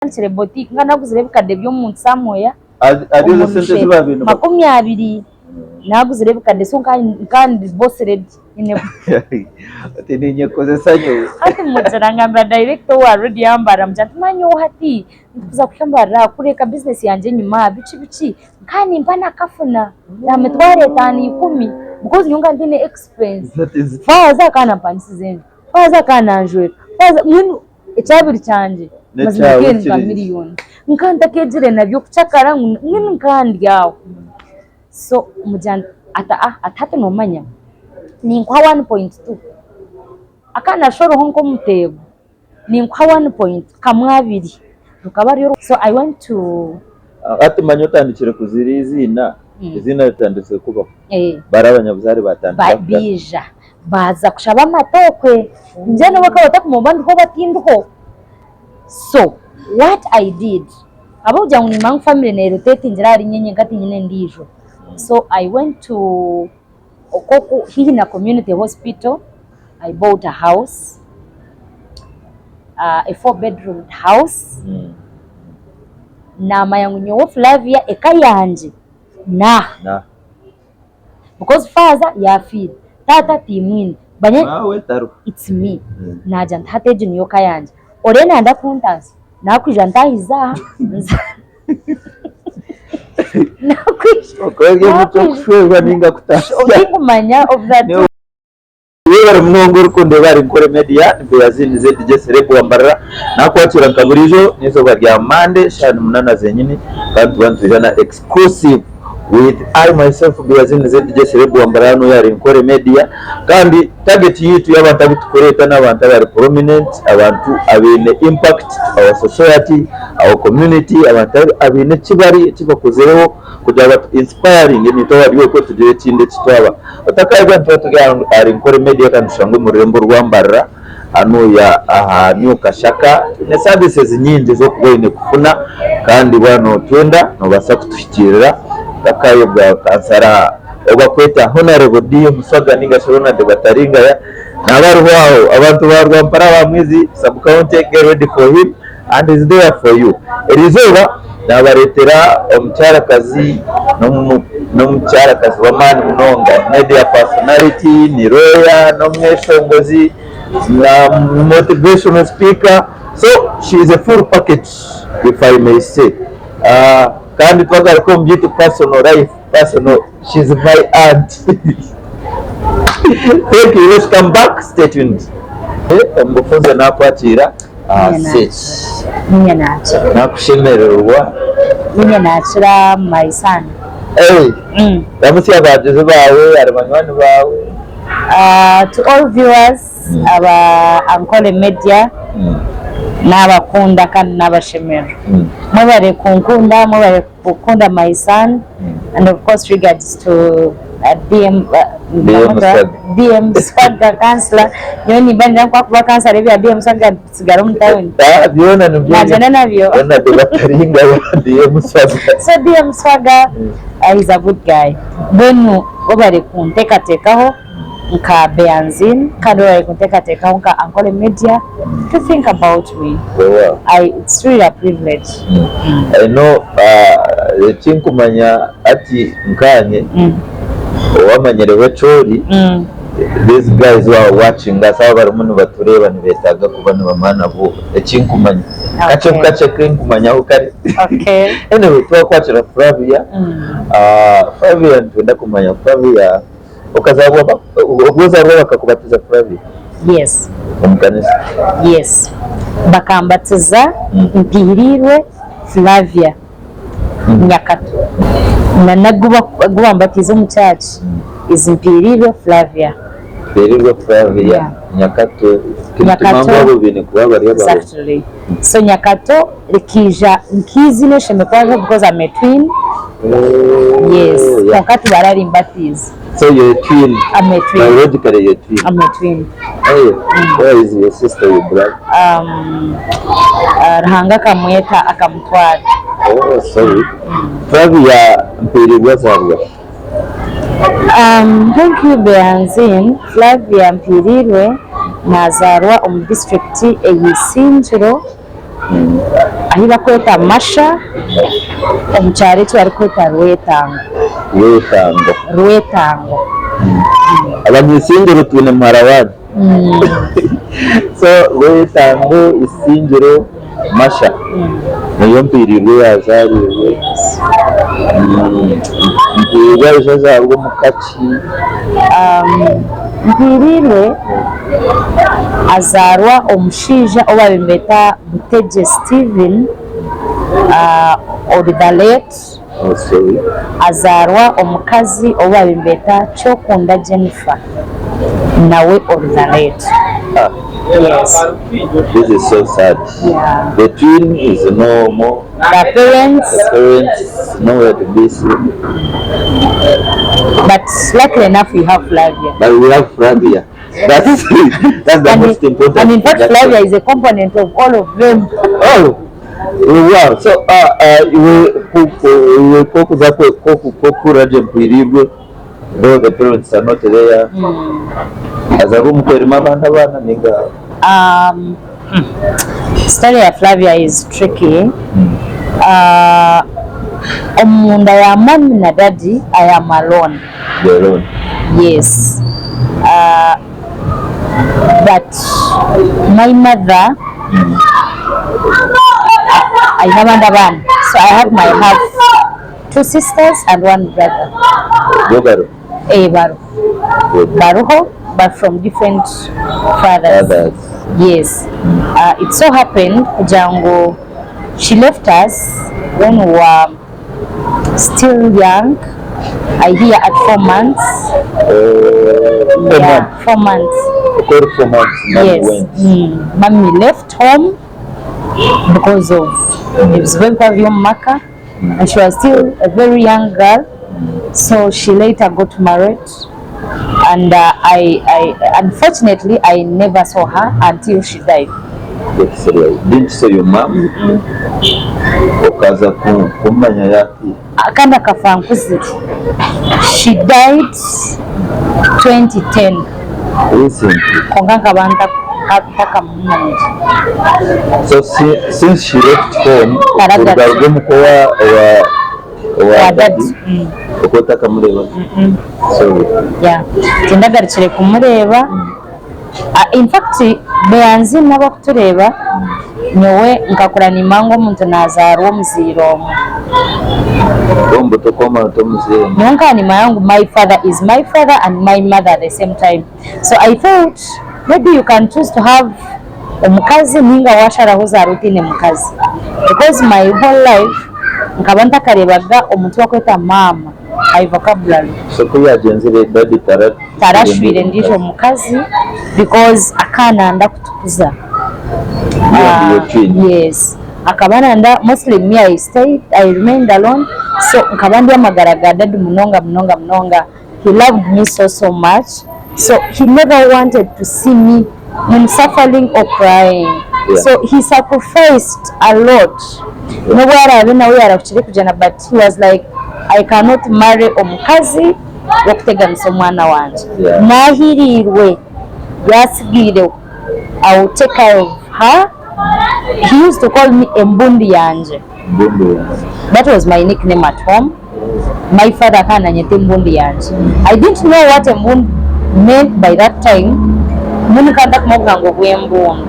Ntandikire boutique nka naguzire ebikade by'omuntu somewhere Ari ezo sente ezi baabaire nibakuha? 20 naguzire ebikade so nka ndi boss lady nyine Oti ninyekozesa nyowe. Hati mugira ngambira director owa radio Mbarara mugira nti manya nyowe hati ndikuza kuhika Mbarara kureka business yangye enyima biki biki nka nimpa nakafuna ya mitwaro etano ikumi because nyowe nka ntiine expense faaza akaba nampangisiza enju faaza akaba nanjweka faaza mbwenu Ekyabiri kyangye mazima N'ekyawe again nka kiri miriyoni nka ntakeegire nabyo kucakara ngu mbwenu nka ndi aho so mugira nti ati ah ati hati noomanya ninkuha one point two akaba naashoroho nk'omuteego ninkuha one point kamwe abiri rukaba ruri so I went to Hati manya otandikire kuzira eiziina, eiziina ritandikire kubaho. Bari abanyabuzaare batandika kugana. Baija baaza kushaba amata okwe. Mbwenu bakaba batakumanya oba ndiho oba tindiho. So what I did, ahabw'okugira ngu nimanya ngu family nerotatingira ahari nyowe nyenka tinyine ndiijo. So I went to okwo haihi na community hospital, I bought a house, a 4 bedroom house. Naamanya ngu nyowe Flavia eka yangye naaha. Because faaza yaafiire, taata tiimwine, Maawe tariho. It's me. Naagira nti hati egi niyo ka yangye. Oriyo naayenda kuntaasya, naakwija ntaahize aha, naakwija. Okora ori omu ky'okushwerwa nainga kutaasya. Tinkumanya of that. Webare munonga orikundeeba ahari Nkore Media, ni Beazin ZJ Celeb wa Mbarara, nakwakira nka buriijo n'eizooba rya Monday shaaha ni munana zenyini kandi nituba nitwija na exclusive with I myself Beazin ZJ Celeb wa Mbarara n'oyo ahari Nkore Media kandi target yaitu y'abantu abu tukureeta n'abantu abari prominent, abantu abaine impact to our society, our community, abantu abaine eki bari eki bakozireho kugira ngu batu inspiringe naitwe abari okwo tugire ekindi eki twaba. Otakaayebwa nituba turi ahari Nkore Media kandi tushangwa omu rurembo rwa Mbarara hanuya aha New Kashaka. Twine services nyingi ez'okuba oine kufuna kandi waaba notwenda nobaasa kutuhikiirira. Otakaayebwa kansara ou barikweta Honourable DM Swaga ninga shi Ronald Bataringaya naaba ariho aho. Abantu ba Rwampara aba Mwizi sub county get ready for him and he's there for you. Eriizooba naabareetera omukyarakazi n'omukyarakazi w'amaani munonga, media personality, ni lawyer, n'omweshongozi, na motivational speaker, so she is a full package if I may say. Kandi twagaruka omu byaitu personal life, personal, she is my aunt. Thank you, let's come back, stay tuned. Omu bufunze naakwakiira. Aha Niinye stage. Niinye naakira. Nakushemererwa. Niinye naakira my son. Hey, Mm. ramutsya abagizi baawe, ahari banywani baawe. Uh, to all viewers aba Ankole Media nabakunda kandi nabashemererwa. Mwebare kunkunda, mwebare kukunda my son and of course regards to DM DM Swaga. DM Swaga councillor. Nyowe nimba ningira ngu kwakuba councillor ebya DM Swaga bitsigara omu town. Ah, byona nibyo. Nagyenda nabyo. Ronald Bataringa DM Swaga. So DM Swaga he's a good guy. Mbwenu webare kunteekateekaho nka Beanzine kandi webare kunteekateekaho nka Ankole Media to think about me. Weewaawo. I, it's really a privilege. I know uh, ekinkumanya hati nkaanye owamanyireho eki ori these guys who are watching us aba barimu nibatureeba nibetaaga kuba nibamanya nabo ekinkumanya kakye Okay. kakye kinkumanyaho kare Okay. anyway twakwakira Flavia Flavia nitwenda kumanya Flavia okazaarwa ba- obwo ozaarwa bakakubatiza Flavia Yes. omu kanisa Yes. Bakambatiza mpiiriirwe Flavia Nyakato. Na nagu agu bambatiize omu church is mpiiriirwe Flavia. Mpiiriirwe Flavia Yeah. Nyakato tinituma Nyakato. ngu abo baine kuba bari abarogo. Exactly. So Nyakato rikaija nk'eiziina erishemereire kuba ririho because I'm a twin. Oh, Yes. yeah. Kwonka tibararimbataize. So you're a twin. I'm a twin. Biologically you're a twin. I'm a twin. Hey, where is your sister, your brother? Ruhanga akamweta akamutwara. Oh, sorry. Flavia Mpirirwe azaarwa. Thank you Beanzine. Flavia Mpirirwe nazaarwa omu disiturikiti eya Isingiro. Ahi bakweta Masha omu kyaro eki barikweta Rwetango. Rwetango. Rwetango. Abany'Isingiro twine muhara waanyu. So Rwetango, Isingiro, Masha niyo Mpirirwe yaazaariirwe. Mpirirwe aija azaarwa omu kaki? Mpirirwe azaarwa omushaija ou baabaire nibeeta Butegye Steven ori the late, azaarwa omukazi ou baabaire nibeeta Kyokunda Jennifer nawe ori the late. Yes. This is so sad. Yeah. The twin is no more. The parents. The parents nowhere to be seen. But luckily enough we have Flavia. But we have Flavia. That's, that's the And most important. And in fact, That's Flavia is a component of all of them. Oh, wow. So, iwe iwe kokuza kokura gye mpwirirwe though the parents are not there. Aza omuka erimu abandi abaana ninga Story ya Flavia is tricky. Omunda ya mummy na daddy, I am alone. You're alone. Yes. But my mother aine abandi abaana. So I have my half two sisters and one brother. Bo bariho? Eh, bariho. Bariho but from different fathers. Fathers. Yes. It so happened kugira ngu she left us when we were still young. I hear at 4 months. 4 Yeah, months. 4 months. Uko uri 4 months, mommy Yes. went. Mommy left home because of ebizibu ebikaba biri omu maka and she was still a very young girl. So she later got married and I unfortunately I never saw her until she died. Get serious. Didn't see your mom? Okaza kumanya yati. Kandi akafa nkuzire. She died 2010. Recently. Kwonka nkaba ntakamumanyire. So since she left home, Taragarutse. oruga rw'omuka owa Wa daddy, daddy. Okwo otakamureeba. Sorry. Yeah. Tindagarukire kumureeba. In fact, beyanzi n'abakutureeba, nyowe nkakura nimanya ngu omuntu nazaarwa omuzaire omwe. Bombo tokwamara tomuzeire. Nyowe nkaba nimanya ngu my father is my father and my mother at the same time. So I thought maybe you can choose to have omukazi ninga washaraho ozaara otaine mukazi. Because my whole life nkaba ntakareebaga omuntu wakweta maama my vocabulary. So ku yagyenzire daddy tara Tarashwire ndiijo mukazi because akananda kutukuza. You and your twin. Yes. Akaba nanda mostly me I stayed, I remained alone. So nkaba ndi amagara ga daddy munonga munonga munonga. He loved me so so much. So he never wanted to see me in suffering or crying. So he sacrificed a lot. N'obu araabe nawe yarahukire kugyenda but he was like, I cannot marry omukazi w'okuteganisa omwana wangye. Naahiriirwe yaasigaireho. I will take care of her. He used to call me embundi yangye. Mbundu yangye. That was my nickname at home. My father akaba nanyeta embundi yangye. I didn't know what embundi meant by that time. Mbwenu nkaba ntakumanya obuhango bw'embundu.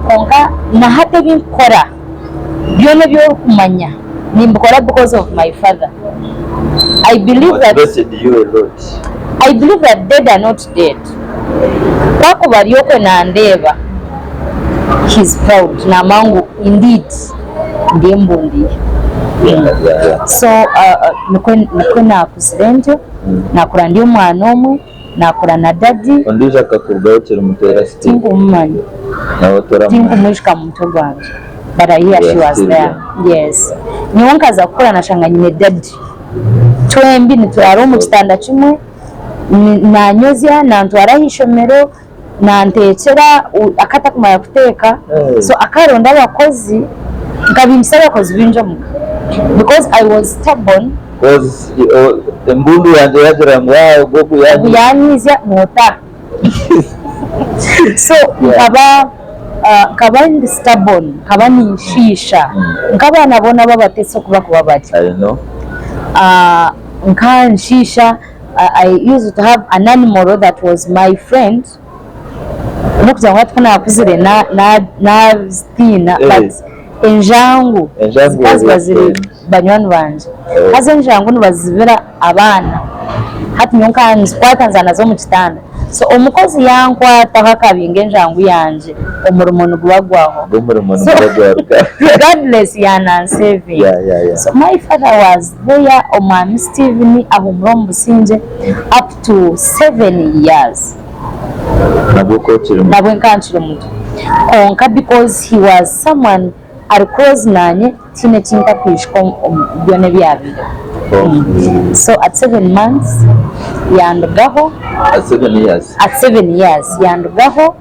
Kwonka na hati ebi nkukora byona ebi orikumanya nimbikora because of my father. I believe that Motivated you a lot. I believe that dead are not dead. Ku akuba ari okwe nandeeba, he's proud naamanya ngu indeed ndi embundi ye. So nikwo nikwo naakuzire ntyo, naakura ndi omwana omwe, naakura na daddy. Ondiijo akakurugaho kirimuteera still? Tinkumumanya. Nawe toramumanya? Tinkumwijuka mu mutwe gwangye but I hear You she are was still there. young. Yes. Nyowe nkaza kukura nashanga nyine daddy. Twembi nituraara omu kitanda kimwe, nanyozya, nantwara aha ishomero, nanteekyera, akaba atakumanya kuteeka, so akaronda abakozi, nkabimbisa abakozi baingi omuka because I was stubborn. Cause embundu yangye yagira ngu ogu ogu Ogu yanyiizya. Yanyiizya nootaaha. So nkaba. Nkaba ndi stubborn, nkaba ninshiisha nk'abaana boona ababatesi oku barikuba bari. I know. Nka nshiisha, I used to have an animal that was my friend, n'okugira ngu hati ku naakuzire naazitiina but enjangu zikaba ziba ziri banywani bangye. Haza enjangu nibazibira abaana, hati nyowe nkaba nzikwata nza nazo omu kitanda. So omukozi yankwataho akabinga enjangu yangye, omurimo niguba gwahwaho. Ogwo omurimo niguba gwaruga. Regardless ya nansevinga. So my father was there, omwami Steven ahumura omu busingye up to 7 years. Nabwo okaba okiri muto. Nabwe nkaba nkiri muto. Kwonka because he was someone ari close naanye, tihaine eki ntakwijuka omu byona ebyabaireho. So at 7 months yandugaho. At 7 years? At 7 years yandugaho.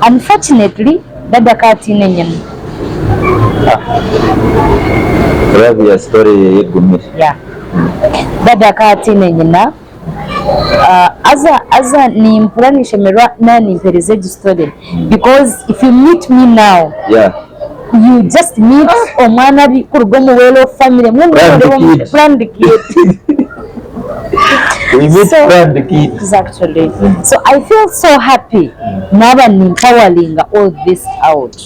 Unfortunately, dada akaba ataine nyina. Flavia story ye egumire. Yeah. Dada akaba ataine nyina. Haza haza nimpurira ninshemererwa naaba nimpereza egi story because if you meet me now, you just meet omwana arikuruga omu well off family mbwenu Planned noreeba kid. planned kid. We meet So- planned kid. Exactly. So I feel so happy naaba nimpawaringa all this out.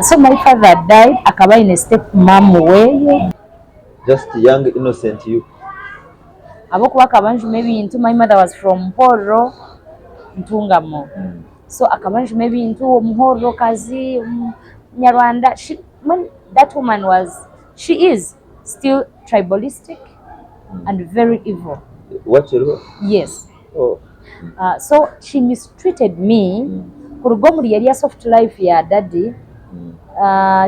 So my father died akaba aine step mum weye. Just young innocent you. Ahabw'okuba akaba anjuma ebintu, my mother was from Mpororo, Ntungamo. So akaba anjuma ebintu, omuhororokazi, omunyarwanda, she, when that woman was, she is still tribalistic and very evil. Wakiriho? Yes. Oh. So she mistreated me kuruga omuri eriya soft life ya daddy,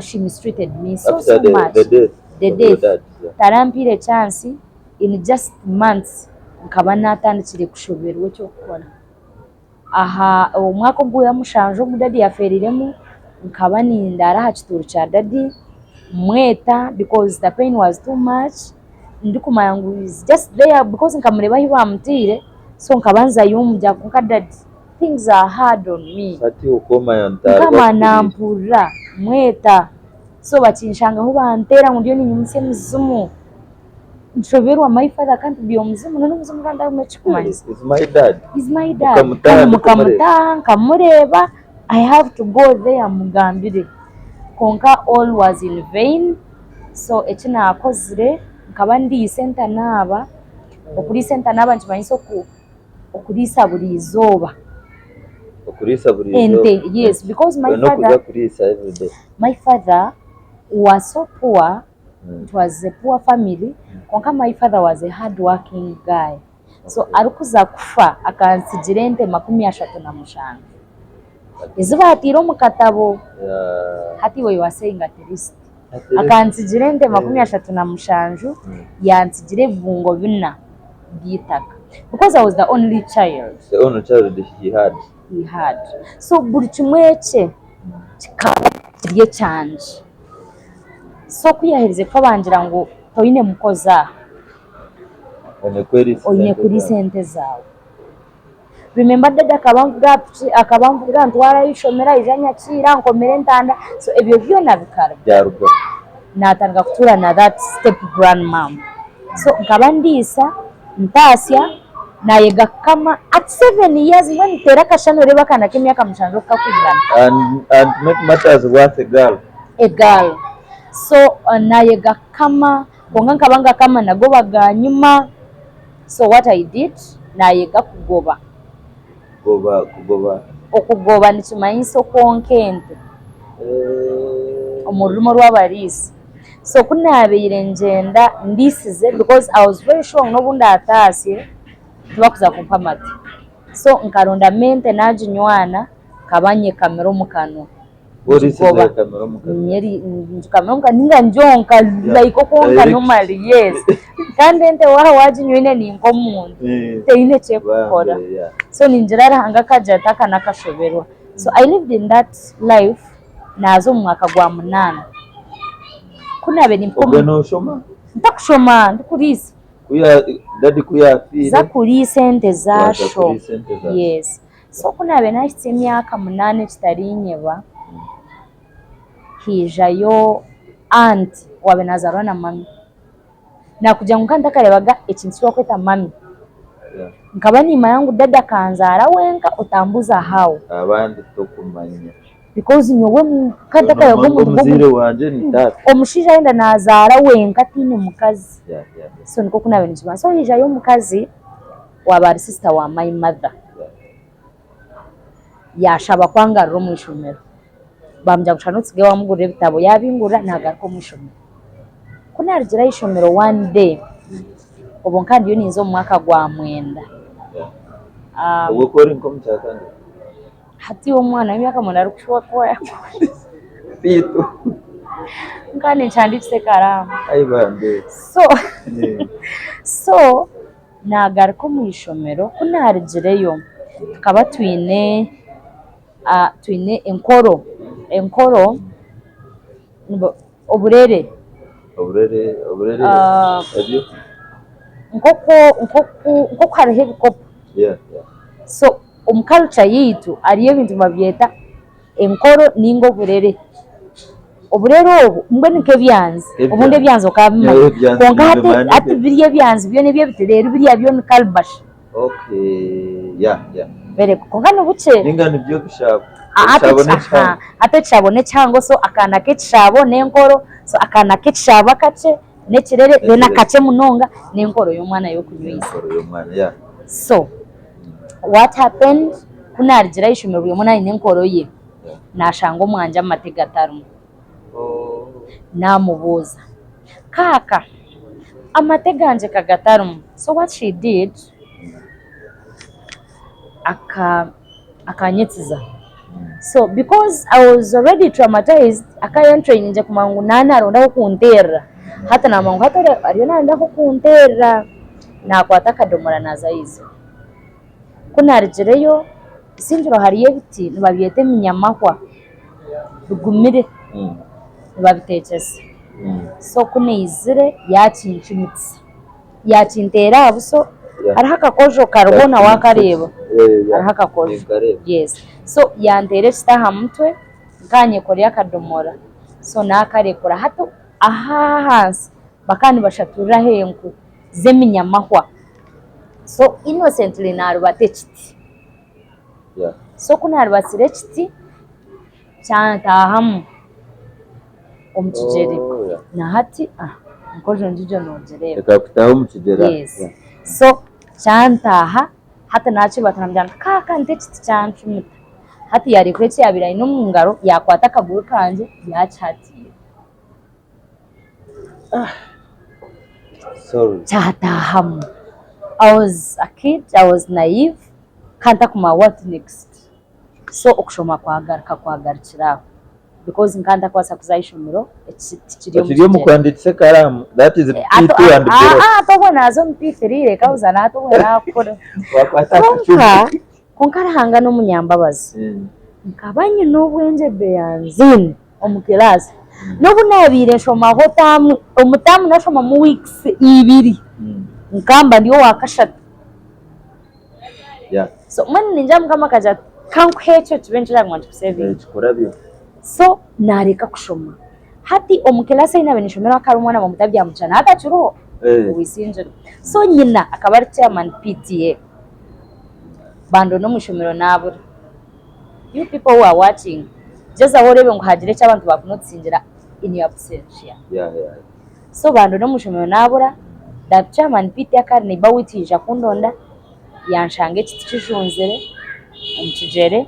she mistreated me so After so the, much. the death The of your death. dad. Yeah. Tarampiire chance in just months nkaba natandikire kushoberwa eky'okukora. Aha omwaka ogwa mushanju ogu daddy yafeeriremu nkaba nindaara aha kituuro kya daddy mweta because the pain was too much ndikumanya ngu he's just there because nkamureeba ahu bamutiire so nkaba nzayo mugira kwonka daddy things are hard on me. Hati okomanya ntaarwa Mukama kuhurira. nampurira mweta so bakinshangaho banteera ngu ndiyo ninyimutsya emizimu nshoberwa my father can't be omuzimu none omuzimu kandi harimu ekikumanyisa. Is my dad. He's my dad. Mukamutaaha Kandi ndikumureba. mukamutaaha nkamureeba I have to go there mugambire kwonka all was in vain so eki naakozire nkaba ndiisa entanaaba, okuriisa entanaaba nikimanyisa oku okuriisa buri izooba Okuriisa buri izooba. ente yes because my Oyine okuza father kuriisa everyday. My father was so poor, it was a poor family kwonka my father was a hard working guy so arikuza kufa akantsigira ente 37 ezi baatiire omu katabo hati iwe you are saying at least akantsigira ente 37 yantsigira ebibungo bina by'eitaka because I was the only child. The only child he had. He had. So buri kimwe ekye kikaba kiri ekyangye. So ku yaaherize kufa bangira ngu toine mukozi aha, Oine kweriisa oine sente kuriisa zaawe. ente zaawe. Remember dada akaba anvuga aha piki, akaba anvuga antwara aha ishomero, aija anyakiira, ankomera entanda, so ebyo byona bikaruga. Byarugaho. Naatandika kutuura na that step grandmum. So nkaba ndiisa, ntaasya, naayega kukama at 7 years mbwenu teera akashushani oreebe akaana k'emyaka 7 oku kakwingana. And to make matters worse, a girl. A girl. So naayega kukama kwonka nkaba ngakama nagoba ganyima. So what I did, naayega kugoba. Kugoba, kugoba. Okugoba nikimanyisa okwonka ente omu rurimi orw'abariisa. So ku naabaire ngyenda ndiisize because I was very sure ngu n'obu ndaataasye tibakuza kumpa amate. So nkarondamu ente naaginywana nkaba nyekamira omu kanwa. Oriisize Ngigoba. oyekamira omu kanwa. Ngikamira omu kanwa ninga ngyonka like okwonka Direct. normally yes. Kandi ente waaba waaginywaine ni nk'omuntu teine eki ekukukora. Bambe, yeah. So ningira Ruhanga akagira ati aka n'akashoberwa. So I lived in that life naaza omu mwaka gwa munaana. Ku naabaire nimpika Obwe omu nooshoma? ntakushoma ndikuriisa. Ku ya daddy ku yaafiire. Za kuriisa ente Waaza zaasho. kuriisa ente zaasho. Yes. So ku naabaire naahitsya emyaka munaana ekitariinyeba, haijayo aunt owaabaire naazaarwa na mummy. Naakugira ngu nkaba ntakareebaga ekintu eki barikweta mummy. Nkaba niimanya ngu dada akanzaara wenka otambuuza how. Abandi tokumanya. Because nyowe nkaba ntakareebaga omuntu nk'ogu. Omuzaire wangye ni taata. Omushaija ayenda naazaara wenka ataine mukazi. So nikwo oku naabaire ninkimanya. So haijayo omukazi owaaba ari sister wa my mother. Yaashaba ku angarura omu ishomero. Baamugira ngu shana otsige waamugurira ebitabo, yaabingurira naagaruka omu ishomero. Ku naarugire aha ishomero one day, obwo nkaba ndiyo ninza omu mwaka gwa mwenda. Obwo okaba ori nk'omu kyakangahi? Hati omwana w'emyaka mwenda arikushuba kuba yaakura. Beitu. Nkaba ninkihandiikisa ekaraamu. Ai bambe. So, so Naagaruka omu ishomero, ku naarugireyo tukaba twine twine enkoro, enkoro oburere. Oburere, oburere ebyo? Nk'oku nk'oku nk'oku hariho ebikopo. So omu culture yaitu hariyo ebintu nibabyeta enkoro ninga oburere. Oburere obu mbwenu nk'ebyanzi, obundi ebyanzi okabimanya kwonka hati hati biri ebyanzi byona eby'ebiti reero biriya byo ni calabash. Kwonka nibukye. Ninga nibyo bishabo. Hati ekishabo n'ekihango so akaana k'ekishabo n'enkoro, so akaana k'ekishabo akakye n'ekirere then akakye munonga n'enkoro y'omwana y'okunywisa. So what happened ku naarugira aha ishomero buri omwe naaba aine enkoro ye. Naashanga omwangye amate gatarimu. Naamubuuza, Kaaka, amate gangye ka gatarimu? So what she did, akanyetsiza. So because I was already traumatized, akaba yantrainingire kumanya ngu naaba naaronda ah'okunteerera. Hati naamanya ngu hati ariyo naarenda ah'okunteerera. Naakwata akadomora naaza aha iziba. Ku naarugireyo, Isingiro hariyo ebiti nibabyeta eminyamahwa bigumire nibabitekyesa so ku naizire yakincumitisa yakinteera aha buso hariho akakojo kariho nawe akareeba hariho akakojo yes so yanteera ekiti aha mutwe nkanyekorera akadomora so nakarekura hati aha ahansi bakaba nibashaturiraho enku z'eminyamahwa so innocently narubata ekiti. So ku naarubatsire ekiti kyantaahamu omu kigyere na hati enkojo ngigyo noogireeba. Ekakutaaha omu kigyere? Yes. So kyantaaha hati naakirubata naamugira nti kaaka nti ekiti kyancumita. Hati yaareekura eki yaabaire aine omu ngaro yaakwata akaguru kangye yaakihatiira. Kyataahamu. I was a kid, I was naive kandi ntakumanya what next. So okushoma kwagaruka kwagarukira aho because nkaba ntakubaasa kuza aha ishomero ekiti kiri omu Okiri omu kigyere. kuhandiikisa ekaraamu that is P2 and below. Aa obwo naaza omu P3 reka buza hati obwo naakura. Wakwata akacumu. Kwonka kwonka Ruhanga n'omunyambabazi. Nkaba nyine obwengye Beyanzine. omu kiraasi. N'obu naabaire nshomaho taamu, omu taamu naashomamu wiikisi ibiri, nkamba ndi owa kashatu. So mbwenu ningira Mukama akagira ati ka nkuhe ekyo kibe nikyo kyaguma nikikusevinga. So naareka kushoma. Hati omu kiraasi ei naabaire ninshomeramu hakaba harimu omwana bamweta Byamugisha nawe atakiriho, Oweisingiro. So nyina akaba ari chairman PTA, bandonda omu ishomero naabura. You people who are watching, gyezaho oreebe ngu haagira eki abantu baakunotisingira in your absentia. So bandonda omu ishomero naabura, the chairman Peter akaba ari neighbour waitu yaija kundonda, yanshanga ekiti kijunzire omu kigyere,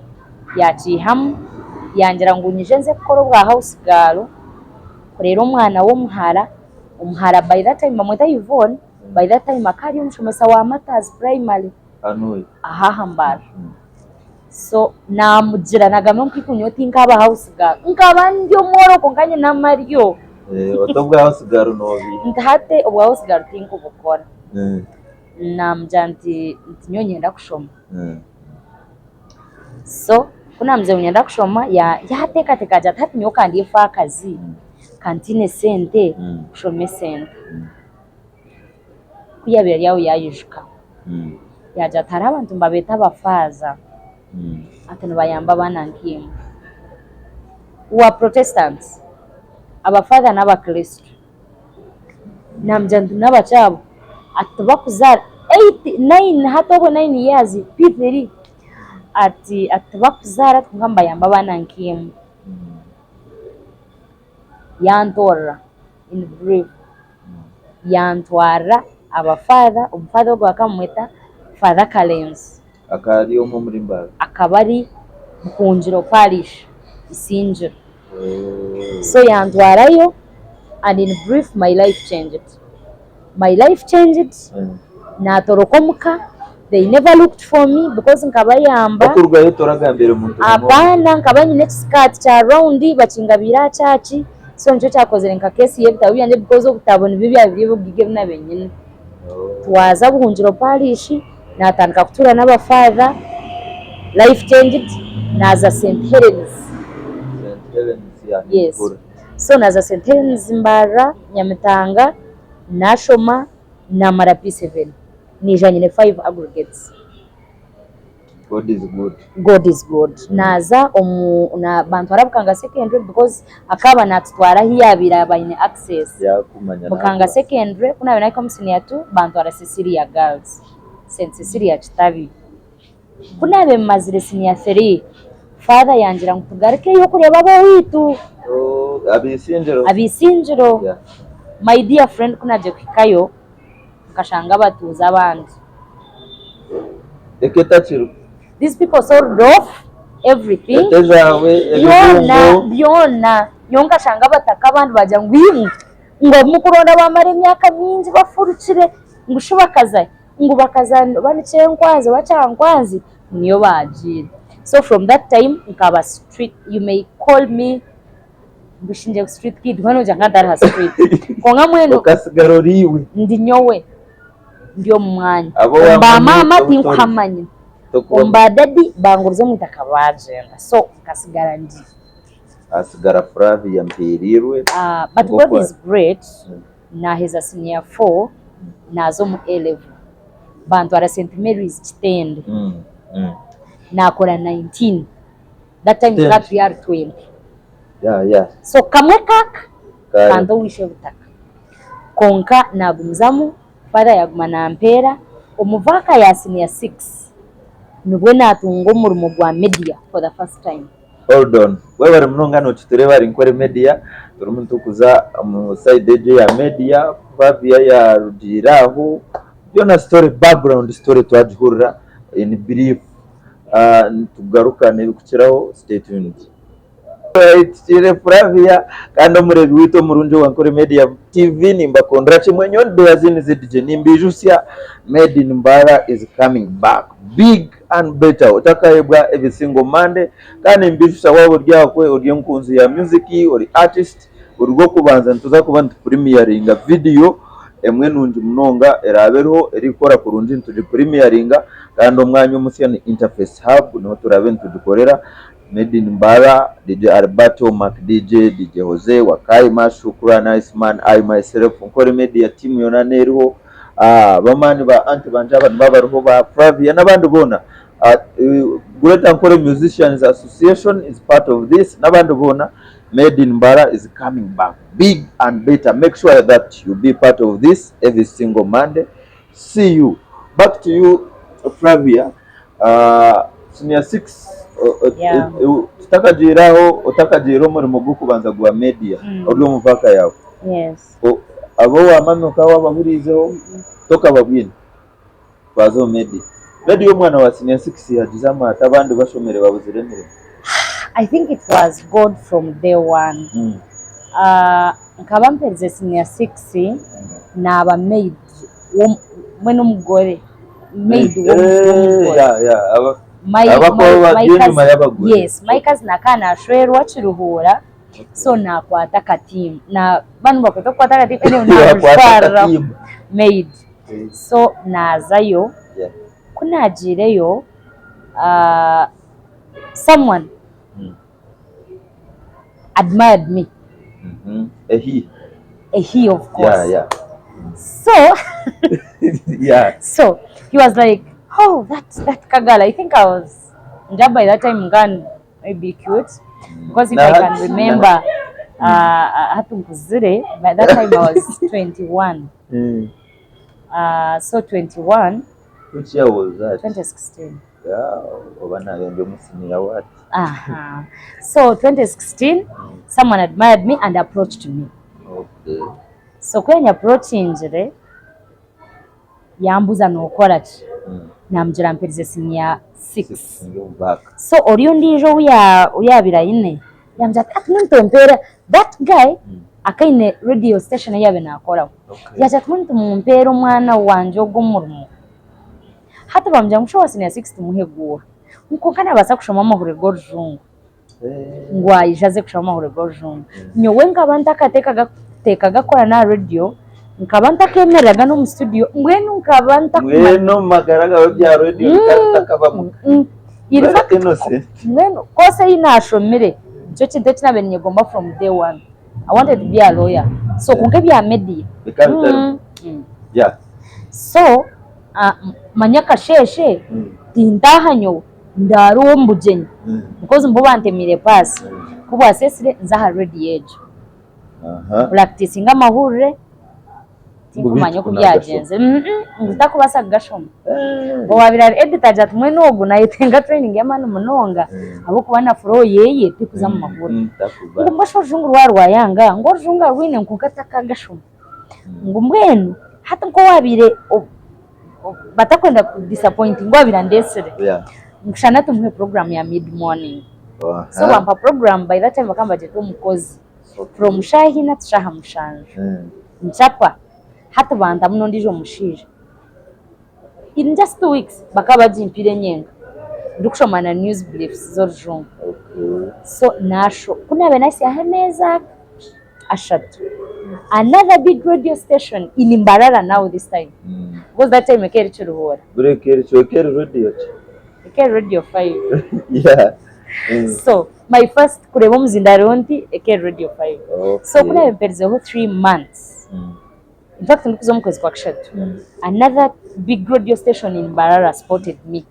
yaakiihamu, yangira ngu nyije nze kukora obwa house girl, kureera omwana w'omuhara, omuhara by that time bamweta Yvonne, by that time akaba ari omushomesa wa Martyrs Primary aha aha Mbarara. So naamugira naagamba ngu nyowe tinkaaba house girl. Nkaba ndi omworo kwonka nyine amaryo. Oti obwa house girl noobiiha. Nti hati obwa house girl tinkubukora. Naamugira nti nyowe niinyenda kushoma. So ku naamugizire ngu niinyenda kushoma, yaateekateeka agira ati hati nyowe ka ndi efaakazi, ka ntiine sente, kushoma esente. Ku yaabaire ari aho yaayijuka, yaagira ati hariho abantu nibabeeta abafaaza. Ati nibayamba abaana nkaimwe. We are Protestants, aba father n'abakristo. Namugira nti nabaki abo? Ati tibakuzaara, eight, nine hati obwo nine years, P3. Ati ati tibakuzaara kwonka nibayamba abaana nkaimwe. Yantoorera in brief, yantwarira aba father, omu father ogwo bakaba bamweta Father Karenzi. Akaba ari omwe omuri Mbarara. Akaba ari Buhungiro Parish, Isingiro. So yantwarayo and in brief my life changed. My life changed, natoroka omuka, they never looked for me because nkabayamba. Okurugayo toragambire muntu n'omwe? Apaana, nkaba nyine ekisikaati kya rawundi bakingabiire aha kyaki, so nikyo kyakozire nka case y'ebitabo byangye because obutabo nibyo byaba biri eby'obugiga ebi naabaire nyine. Twaza Buhungiro Parish, naatandika kutuura n'aba father, life changed, naaza St Helens. St Helens ya Yes. Nyankore. So naaza St Helens Mbarara, Nyamitanga, naashoma, naamara P7. Naija nyine five aggregates. God is good. God is good. Naaza omu na bantwara Bukanga Secondary because akaba naatutwara ahu yaabaire aba aine access. Yaakumanya Bukanga naakubaasa. Secondary ku naabaire naahika omu senior two bantwara Cecilia Girls, St Cecilia Kitabi. Ku naabaire mmazire senior three, father yangira ngu tugarukeyo kureeba ab'owaitu. Oh, ab'eisingiro. Ab'eisingiro. Yeah. My dear friend ku naagiire kuhikayo, nkashanga abatuuze abandi. Eka etakiriho. These people sold off everything. Ente zaawe, Byona, ebibungo. byona. Nyowe nkashanga abataka abandi baagira ngu imwe, ngu abu murikuronda baamara emyaka mingi bafurukire, ngu shi bakaza hi? Ngu bakaza oba ni Kyenkwanzi oba Kyankwanzi, niyo baagiire. So from that time nkaba street, you may call me ngu shi ndi street kid, hoona noogira nka ntari aha street. Kwonka mbwenu. Okasigara ori iwe. Ndi nyowe. Ndi omu mwanya. Abo Omu ba waamanya maama obu tori. tinkuhamanya. Tokuba Omu ba dadi banguriza omu itaka baagyenda. So nkasigara ndi. Hasigara Flavia Mpiiriirwe. But God is great, naaheza senior four naaza omu A level. Bantwara St Mary's Kitende. Naakora 19. That time Kitende. tukaba turi ahari 20. Yeah, yeah. So kamwe kaka Kare. kanta owishe obutaka. Kwonka naagumizamu, father yaaguma nampeera, omu vaaka ya senior six nibwo naatunga omurimo gwa media for the first time. Hold on. Webare munonga nokitureeba ari Nkore Media, turimu nitukuza omu side egyo eya media, Flavia yarugiire aho, byona story background story twagihurira in brief. Nitugaruka n'ebikukiraho, stay tuned. Tukiire Flavia kandi omureebi waitu omurungi owa Nkore Media TV nimbakundira kimwe nyowe ndi Beazini ZJ nimbijutsya Made in Mbarara is coming back big and better otakahebwa every single Monday kandi nimbijutsya waaba ori ahakwe ori enkunzi ya music ori artist buri rwokubanza nituza kuba nitu premieringa video emwe nungi munonga eraabe eriho erikukora kurungi nitugi premieringa kandi omwanya omusya ni Interface Hub niho turaabe nitugikorera. Made in Mbarara, DJ Alberto, Mark DJ, DJ Jose, Wakayima, Shukra, Nice Man, I myself, Nkore Media team yona neriho, bamani ba anti bangye aba nibaba bariho ba Flavia n'abandi boona. Greater Nkore Musicians Association is part of this n'abandi boona. Made in Mbarara is coming back big and better. Make sure that you be part of this every single Monday. See you. Back to you Flavia. Senior six tutakagiire aho otakagiire omurimo gw'okubanza gwa media ori omu vaaka yaawe abu waamanya okaba waabahuriizeho tokababwine twaza omu media. Media omwana wa senior six yagizamu ata abandi bashomire babuzire emirimo? I think it was God from day one. Nkaba mperize senior six naaba maid mbwenu omugore maid w'omugore. Yeah, yeah. Abakuba bari enyima y'abagore. Yes, my cousin akaba nashwerwa Kiruhura so nakwata akatimba na banu bakweta okukwata akatimba anyway namujwarira maid so nazayo ku nagiireyo someone admired me. A he. A he of course. Yeah, yeah. So yeah. So he was like, oh, that kagala. I think I was. Nja by that time nga maybe cute because if Na I can hati- remember hati nkuzire by that time I was 21 so 21 Which year was that? 2016 Yeah, oba nayo ndi omusiniya wati. Aha. So 2016 someone admired me and approached me. Okay. So ku yanyaproachingire yambuza nokora ki? Namugira mperize senior 6. Six, ndi omu back. So ori ondiijo ou ya- ou yaabaire aine yamugira ati ati nimutumpeera that guy akaine radio station ei yaabaire naakoraho. Okay. Yaagira ati mbwenu timumpeere omwana wangye ogu omurimo. Hati bamugira ngu shuwa senior 6 tumuhe guuha. Ngu kwonka naabaasa kushoma amahurire g'orujungu. Ngu aije aze kushoma amahurire g'orujungu. Nyowe nkaba ntakateekaga kukora n'aha radio, nkaba ntakeemereraga n'omu studio, mbwenu nkaba ntakumanya. Mbwenu omu magara gaawe ebya radio bikaba bitakabamuka. In Very fact, innocent. mbwenu course ei naashomire nikyo kintu eki naabaire niinyegomba from day one. I wanted to be a lawyer. So kwonka ebya media. Bikaba bitarimu. Yeah. So manya akasheeshe tintaaha nyowe ndaara omu bugyenyi because nibo bantemiire paasi. Ku bwaseesire nza aha rediyo egyo puractisinga amahurire tinkumanya oku byagyenzire ngu takubaasa kugashoma. Owaabaire ari editor agira ati mbwenu ogu nayetenga training y'amaani munonga ahabw'okuba na flow yeye terikuza omu mahurire. Ngu mbwenu shi orujungu rwaba rwayanga ngu orujungu arwine kwonka takagashoma. Ngu mbwenu hati nk'owaabaire batakwenda kudisapointinga owaabaire andeetsire, ngu shana tumuhe puroguraamu ya mid morning. So bampa puroguraamu by that time bakaba nibagyeta omukozi from shaaha ina to shaaha mushanju. Nkyapa, hati bantamu n'ondiijo mushaija. In just 2 weeks bakaba bagimpiire nyenka ndikushoma na news briefs z'orujungu. So naasho ku naabaire naahitsyaho ameezi 3 another big radio station in Mbarara now this time because that time ekaba eri Kiruhura. Buri ekaba eri ekaba eri radio ki? Ekaba eri radio 5. Yeah. So my first kureeba omuzindaaro nti ekaba eri radio 5. So ku naabaire mperizeho 3 months, in fact ndikuza omu kwezi kwa kushatu, another big radio station in Mbarara spotted me.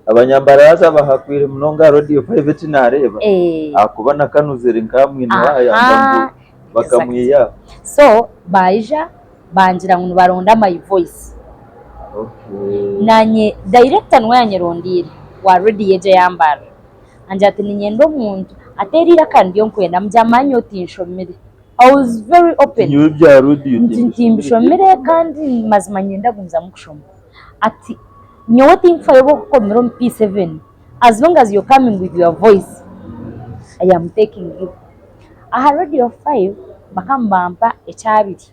Abanyambarara bahakwire munonga aha radio 5 eki naareeba Eh. ahakuba na Kanuzire nka mwine waayanga ngu bakamwiha. So baija bangira ngu nibaronda my voice. Naanye director niwe yanyerondiire wa radio egyo eya Mbarara. Angira ati niinyenda omuntu ateera eiraka niryo nkwenda mugira manya otinshomire. I was very open. Nyowe ebya radio Nti timbishomire kandi mazima niinyenda kugumizamu kushoma. Ati nyowe tinkufayo obu orikukomera omu P7 as long as you're coming with your voice I am taking you. Aha radio 5 bakaba nibampa ekyabiri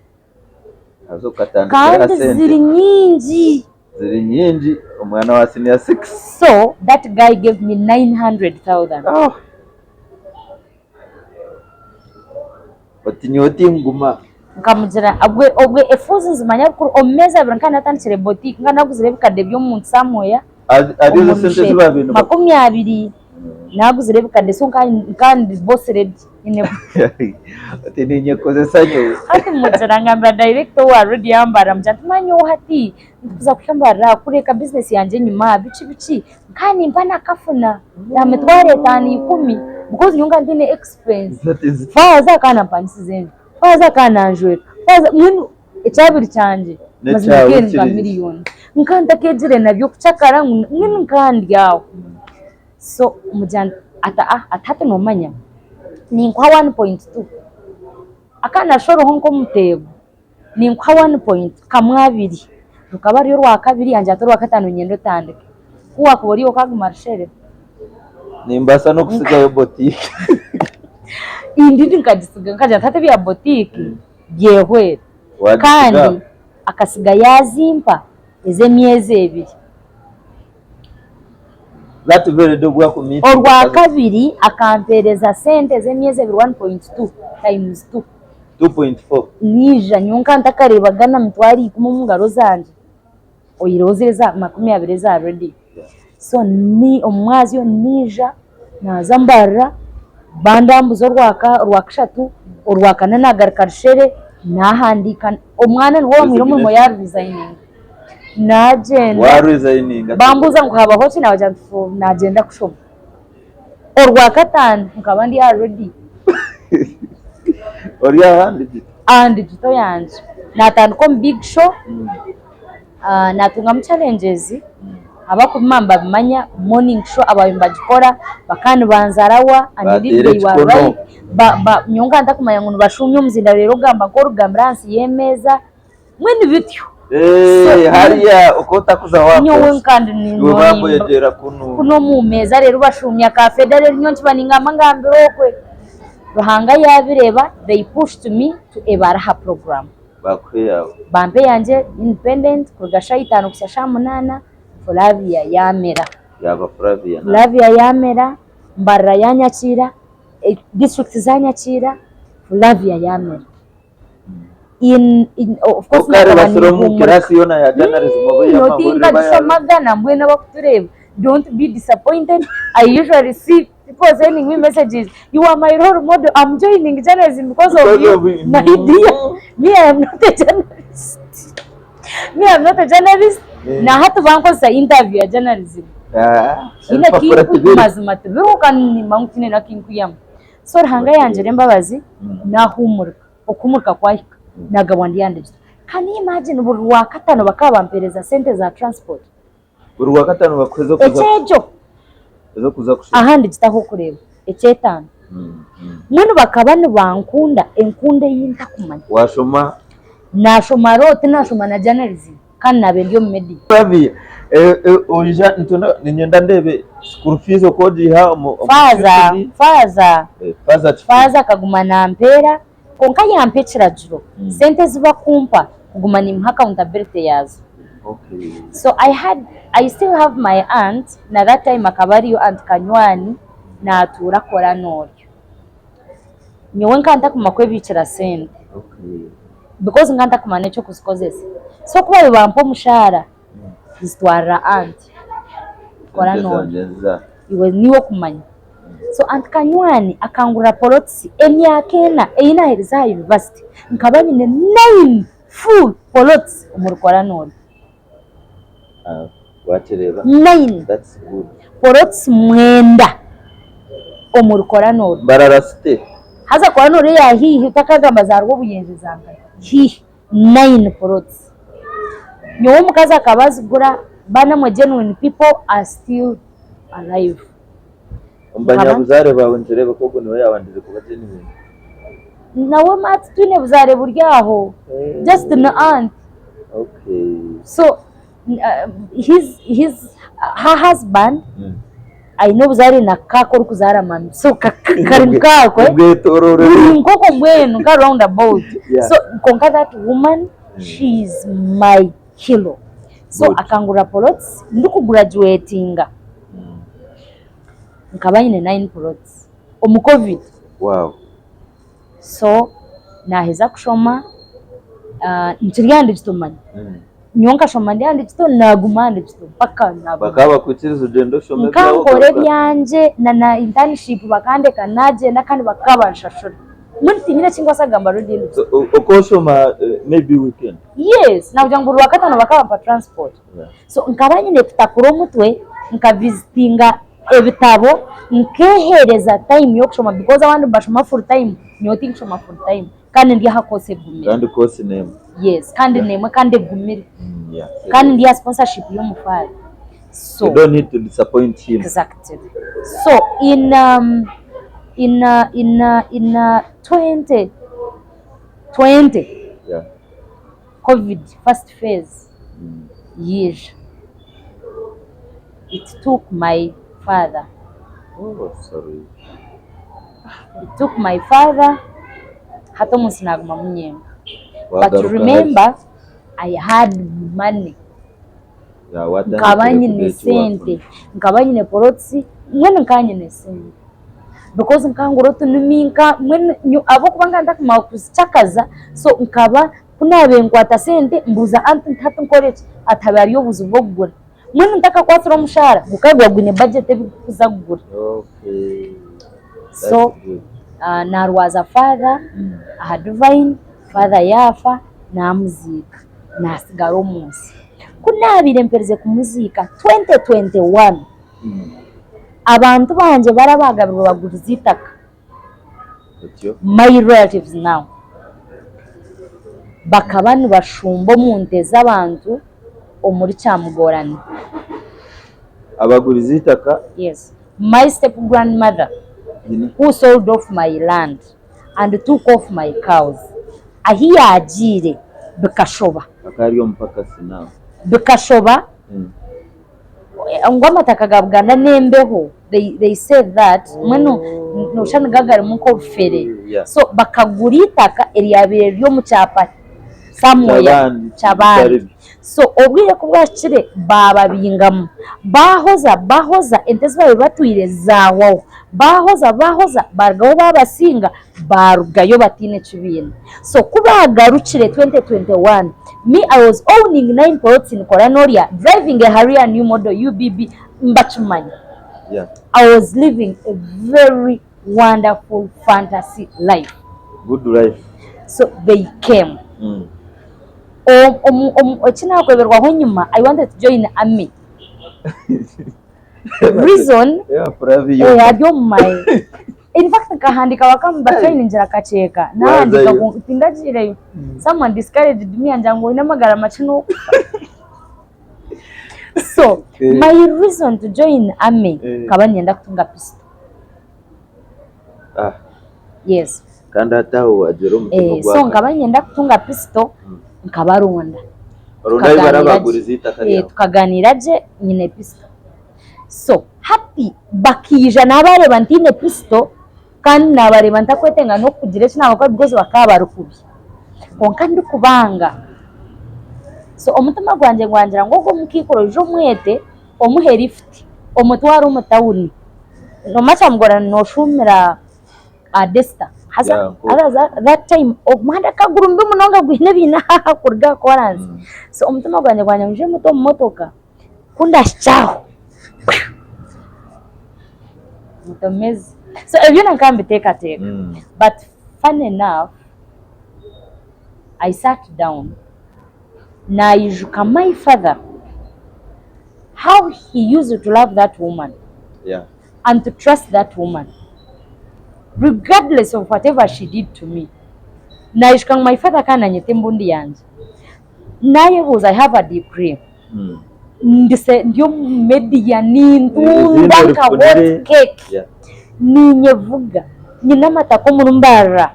Haza okatandikira aha kandi sente ziri nyingi. Ziri nyingi omwana wa senior 6. So that guy gave me 900,000. Oh. Oti nyowe tinguma. Nkamugira obwe obwe efuuzi nzimanya bukuru omu meezi abiri nkaba natandikire boutique nkaba naguzire ebikade by'omuntu somewhere Ari ezo sente ezi baabaire nibakuha. 20,000 naguzire ebikade so nkaba ndi boss lady nyine Oti ninyekozesa nyowe. Hati mugira ngambira director owa radio yambara mugira nti manya nyowe hati ndikuza kuhika mbarira kureka business yangye enyima biki biki nkaba nimpa nakafuna ya mitwaro 5 10 because nyowe nkaba ntiine expense. Faaza akaba nampangisiza enju, faaza akaba nanjweka, faaza mbwenu ekyabiri kyangye mazima N'ekyawe ekaba eri nka kiri. miriyoni. Nkaba ntakeegire na by'okucakara mbwenu nkaba ndi aho. So mugira nti ati ati hati noomanya ninkuha 1.2 akaba naashoroho nk'omuteego ninkuha 1 kamwe abiri rukaba ruri orwakabiri yangira ati orwakataano niinyenda otandike ku waakuba ori okaaguma rushere. Nimbaasa n'okutsigayo boutique. Indeed nkagisiga nkagira nti hati ebya boutique byehwere Wagisiga? kandi akasiga yaazimpa ez'emyezi 2. That very day obu akumeetinga Orwakabiri akampeereza sente ez'emyezi 2 1.2 times 2. 2.4. Naija nyowe nkaba ntakareebaga na 100,000 omu ngaro zangye oihireho ziri eza 20 eza radio. So ni omu mwazyo naija naaza mbarira bandambuza orwakashatu orwakana naagaruka rushere naahandiika omwana niwe owamwire omurimo yaarizayininga naagyenda Waarizayininga. bambuuza ngu habaho ki naabagira nti nagyenda kushoma. Orwakataano nkaba ndi aha rediyo. Ori aha ndigito? Aha ndigito yangye. Naatandika omu Big Show, naatungamu challenges, abakubima nibabimanya, morning show abaabaire nibagikora bakaba nibanzarawa and indeed Baateera they were ekikono. right. Nyowe nkaba ntakumanya ngu nibashuumya omuzindaaro reero ogamba nk'orikugambira ahansi y'emeeza. Mbwenu bityo. Eh, hariya oku otakuza wa Nyowe course. nka ndi Iwe bakwegyera kunu. Kunu omu meeza reero bashuumya ka feda reero nyowe nkiba ningamba ngambire okwe. Ruhanga yaabireeba they pushed me to Ebaraha program. Bakuha eyaawe. Bampa eyangye independent kuruga shaaha itaano kuhitsya shaaha munaana Flavia yaamera. Yaaba Flavia na. Flavia yaamera, Mbarara yaanyakiira, district zaanyakiira, Flavia yaamera. In, in, of course Okare nakaba basire omu nimpumurika. kirasi yoona ya journalism oba ey'amahurire Notinka bayabe. tushomaga na mbwenu abakutureeba don't be disappointed I usually see people sending me messages you are my role model I'm joining journalism because of Because you of you. my dear me I am not a journalist me I am not a journalist Eh. na hati bankozesa interview ya journalism Ah, tihaine ebipapura kinku tibiri. mazima tibiruka nimba ngu tihaine nakinkwihamu so Ruhanga yangira embabazi nahumurika Okuhumurika kwahika, naagabwa ndi aha ndigito. Can you imagine buri Rwakatano bakaba bampeereza sente za transport. Buri Rwakatano bakuha ez'okuza Ekyegyo ez'okuza kushoma. aha ndigito ah'okureeba eky'etaano. Mbwenu bakaba nibankunda enkunda ei ntakumanya. Waashoma? Naashoma law tinaashoma na journalism kandi naabaire ndi omu media. Flavia, oija niinyenda ndeebe school fees oku ogiiha omu Faaza, tuition. faaza. Faaza ki? Faaza akaguma nampeera kwonka yampa ekiragiro sente ezi bakumpa kuguma nimuha accountability yaazo. So I had I still have my aunt na that time akaba ariyo aunt Kanywani natuura akora n'oryo. Nyowe nkaba ntakumanya kwebiikira sente because nkaba ntakumanya n'ekyokuzikozesa. So ku baabaire bampa omushaara nzitwarira aunt kora n'oryo. Iwe niiwe okumanya. So Aunt Kanywani akangurira polotisi emyaka ena ei naaherize aha yunivasite nkaba nyine nine full polotisi omuri Koranoni. Nine polotisi mwenda omuri Koranoni. Haza Koranoni eya haihi otakagamba za Rwobuyenje za nkahi, haihi. Nine plots. Nyowe omukazi akaba azigura banamwe genuine people are still alive. Omu banyabuzaare baawe nikireebeka ogwo niwe yaabandize kuba genuine. Nawe ma titwine buzaare buri aho just ni aunt. Okay. So his his her husband aine obuzaare na kaka orikuzaara mami so kari nkaako Obwetororero. buri nk'okwo mbwenu nka round about Yeah. so kwonka that woman she is my hero so Good. akangurira plots ndikugurajuwetinga nkaba nyine nine plots omu covid Wow. So naaheza kushoma nkiri aha ndigito manya. Nyowe nkashoma ndi aha ndigito naaguma aha ndigito mpaka naaguma. Bakaba bakwikiriza ogyende oshome Nka ebyawe nkora ogaruka? ebyangye na na internship bakandeka naagyenda kandi bakaba banshashura. Mbwenu tiinyine eki ndikubaasa kugamba Radio Ndigito. So, oku oshoma maybe weekend? Yes, nakugira ngu buri Rwakataano bakaba bampa transport. Yeah. So nkaba nyine kutakura omutwe nka visitinga ebitabo nkeeheereza time y'okushoma because abandi nibashoma full time nyowe tinkushoma full time kandi ndi aha course egumire. Kandi course n'emwe. Yes, kandi n'emwe kandi egumire. Yeah. Kandi ndi aha sponsorship y'omufaari. So You don't need to disappoint him. Exactly. So in um, in uh, in uh, in uh, 2020 Yeah. Covid first phase yaija it took my father. Oh, sorry. It took my father hati omunsi naguma munyenga but Wagaruka remember I had money. Ya, watandikire Nkaba nyine kugira eki sente wafuna. nkaba nyine plots mbwenu nkaba nyine sente because nkangura otunumi nka mbwenu nyo ahabw'okuba nkaba ntakumanya kuzikyakaza so nkaba ku naabaire nkwata sente mbuuza anti nti hati nkore ki ati haba hariyo obuzibu bw'okugura mbwenu ntakakwatsire omushaara gukaba guba gwine budget ebirikuza kugura Okay. That's so good. naarwaza father aha Divine, father yaafa naamuziika. Naatsigara omu nsi. Ku naabaire mperize kumuziika 2021, Abantu bangye bari abaagabirwe bagurize eitaka. Otyo. My relatives now bakaba nibashumba omu nte z'abantu omuri Kyamugorani. Abagurize eitaka. Yes. My step grandmother who sold off my land and took off my cows ahi yaagiire bikashoba. Akaba ari omupakasi nawe. Bikashoba. Ngu amataka ga Buganda n'embeho they, they say that mbwenu noshusha niga garimu nk'obufere so bakagura eitaka eryabaire riri omu kyapa somewhere Ky'abandi, ky'abandi bitari byo. so obwire ku bwahikire baababingamu baahoza bahoza ente ezi baabaire batwire zaahwaho baahoza baahoza baarugaho baabasinga baarugayo bataine eki baine. So ku baagarukire 2021, me I was owning nine plots in Koranoria, driving a Harrier new model UBB, mbakimanya. Yeah. I was living a very wonderful fantasy life. Good life. So they came. Eki naakweberwaho enyima, I wanted to join army. Reason, Yeah, Flavio. eh, ari omu mahe. In fact nkahandiika bakamubatrayiningira akakyeka nahandiika Wazayo. ngu tindagiireyo. Someone discouraged me yangira ngu oine amagara makye n'okufa. So Eh. my reason to join army Eh. nkaba niinyenda kutunga pistol. Ah, Yes. kandi hati aho wagira omutima Eh, so gwaka. nkaba niinyenda kutunga pistol nkabaronda. Oronda ahu Tukaganira gye. barabaguriza eitaka Eh, ryawe. tukaganiira gye nyine pistol. So hati bakaija nabareeba ntaine pistol kandi nabareeba ntakwetenga n'okugira eki nabakora because bakaba bari kubi. Kwonka ndikubanga. So omutima gwangye gwangira ngu ogu omukaikuru oije omwete omuhe lift omutware omu tawuni. Noomanya kyamugora nooshuumira aha Desta. Haza Yeah, nko- haza that time omuhanda gukaba guri mubi munonga gwine ebiina kuruga aha koransi. So omutima gwangye gwangira ngu nyije mute omu motoka ku ndahikye aho mutomeze. So ebyo byona nkaba mbiteekateeka. But funny enough, I sat down naijuka my father how he used to love that woman Yeah. and to trust that woman regardless of whatever she did to me. Naijuka ngu my father akaba nanyeta embundi yangye. Nayebuuza I have a degree. Ndise ndi omu media nintunda Izina nka hot orifunire. cake. Yeah. Ninyevuga nyine amataka omuri Mbarara.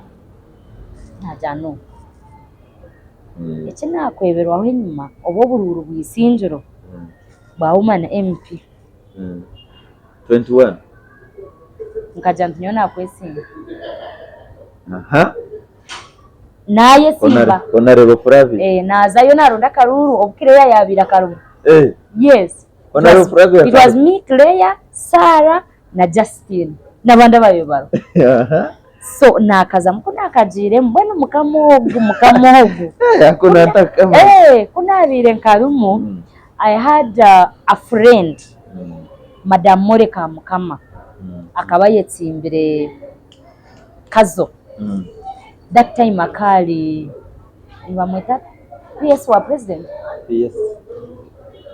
Naagira no. Eki naakweberwaho enyima obu oburuuru bw'eisingiro bwa woman MP. 21. Nkagira nti nyowe naakwesimba. Aha. Naayesimba. Honorable Flavia. Eh, naazayo naaronda akaruuru obu Claire yaabaire akarumu. Eh. Yes. Honorable Flavia. It was me, Claire, Sarah na Justine n'abandi abaabaire bariho. Aha. So naakazamu ku naakagiiremu mbwenu mukama ogu mukama ogu. Eh, ako naatakama. Eh, ku naabaire nkarimu I had a friend Madam Molly Kamukama akaba ayetsimbire Kazo. That time akaba ari nibamweta PS wa president? PS.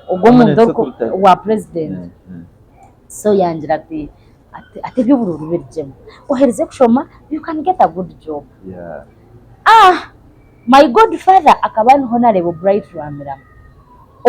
Ogwo omuntu Permanent oriku secretary. wa president. So yangira ati ati eby'oburuuru birugyemu. Oherize kushoma you can get a good job. Yeah. Ah! My godfather akaba ari Honorable Bright Rwamirama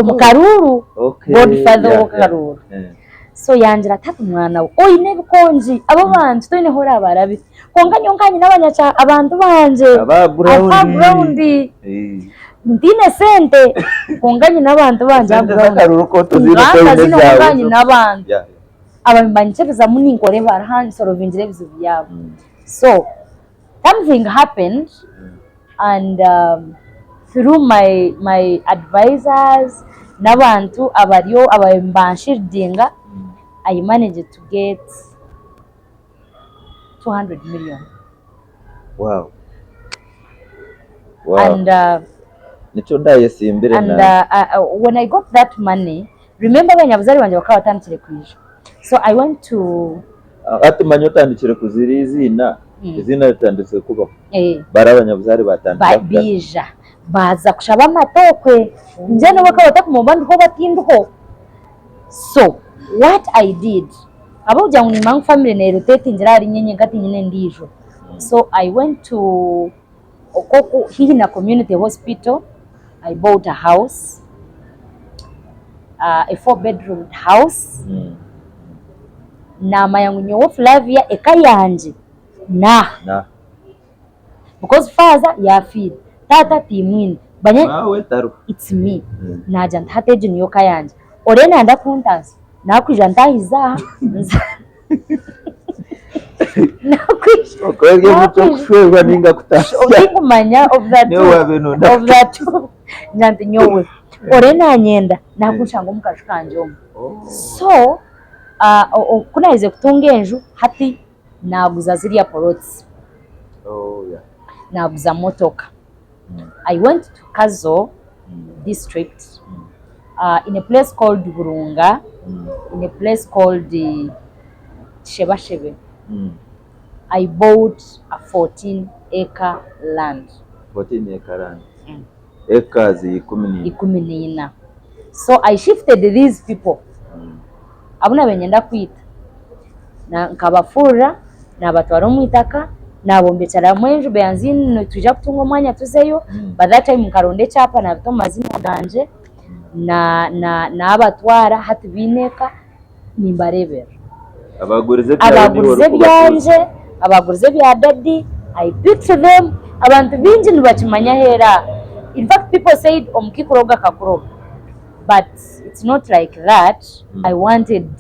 omu karuuru. Okay. Godfather Yeah, ow'akaruuru. yeah. Eh. So yangira ati hati mwana we oine ebikongi abo bantu toine ahu orabarabire. Kwonka nyowe nka nyine abanyakya abantu bangye Aba ground. aba ground. Eh. Ntiine sente kwonka nyine abantu bangye aha Sente ground. z'akaruuru ko toziine Ngamba toine zine kwonka ezaawe. nyine abantu. Yeah. Abanyikirizamu ninkora ebaraha nsorovingira ebizibu byabo. So something happened and through my my advisors n'abantu abariyo ababaire nibanshieldinga I managed to get 200 million. Wow. Wow. And Nikyo ndayesimbire and na when I got that money, remember abanyabuzaare bangye bakaba batandikire kwija. So I went to Hati manya otandikire kuzira eiziina, eiziina ritandikire kubaho. Eh. Bari abanyabuzaare batandika Ba- kugaruka. Baija baaza kushaba amata okwe. Mbwenu bakaba batakumanya oba ndiho oba tindiho. So what I did, Ahabw'okugira ngu nimanya ngu family nerotatingira ahari nyowe nyenka tinyine endiijo. So I went to okwo haihi na community hospital, I bought a house, a 4 bedroom house. Naamanya ngu nyowe Flavia eka yangye naaha. Naaha. Because father yaafiire, taata tiimwine, banya Maawe tariho. it's me. Naagira nti hati egi niyo ka yangye. Oriyo nayenda kuntaasya, naakwija ntaahize aha, naakwija Okaba ori omu ky'okushwerwa nainga kutaasya. Tinkumanya of the two. Niiwe waabaire nooyenda Of the two. Ngira nti nyowe oriyo nanyenda naakunshanga omu kaju kangye omu. So ku naaherize kutunga enju hati naaguza ziriya plots, naaguza motoka. I went to Kazo district in a place called Burunga, in a place called Kishebashebe. I bought a 14 acre land. 14 acre land. Acres 14. 14. So I shifted these people abu naabaire niinyenda kwita, nkabafurura naabatwara omu itaka, naabombekyeramu enju beyanzi nitwija kutunga omwanya tuzeyo, by that time nkaronda ekyapa naabita omu maziina gangye, naabatwara hati baine eka nimbareeberera. Abagurize ebyawe niiwe Abagurize orikubatuuza. ebyangye, abagurize ebya daddy, I picked them, abantu baingi nibakimanya aheeru aha. In fact people said omukaikuru ogu akakuroga but it's not like that, I wanted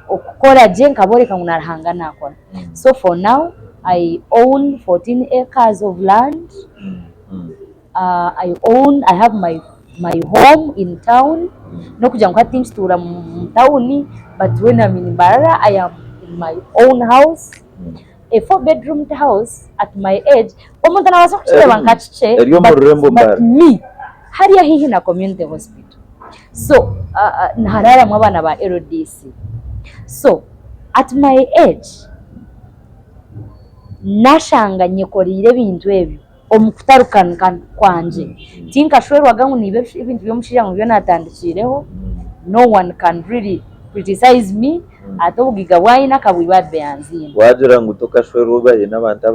okukora gye nkabooreka ngu na Ruhanga naakora. So for now I own 14 acres of land, I own, I have my my home in town, n'okugira ngu hati tinkituura mu tawuni but when I'm in Mbarara I am in my own house, a 4 bedroomed house at my age, omuntu naabaasa kukireeba nka kikye Eri omu rurembo but Mbarara. me hariya haihi na community hospital. So niharaaramu abaana ba LDC. So at my age naashanga nyekoreire ebintu ebyo omu kutarukanka kwangye. Tinkashwerwaga ngu niiba ebintu by'omushaija ngu nibyo naatandikiireho, no one can really criticize me, ate obugaiga bu aine akabwiba ahari Beyanziine. Waagira ngu tokashwerwa oba haine abantu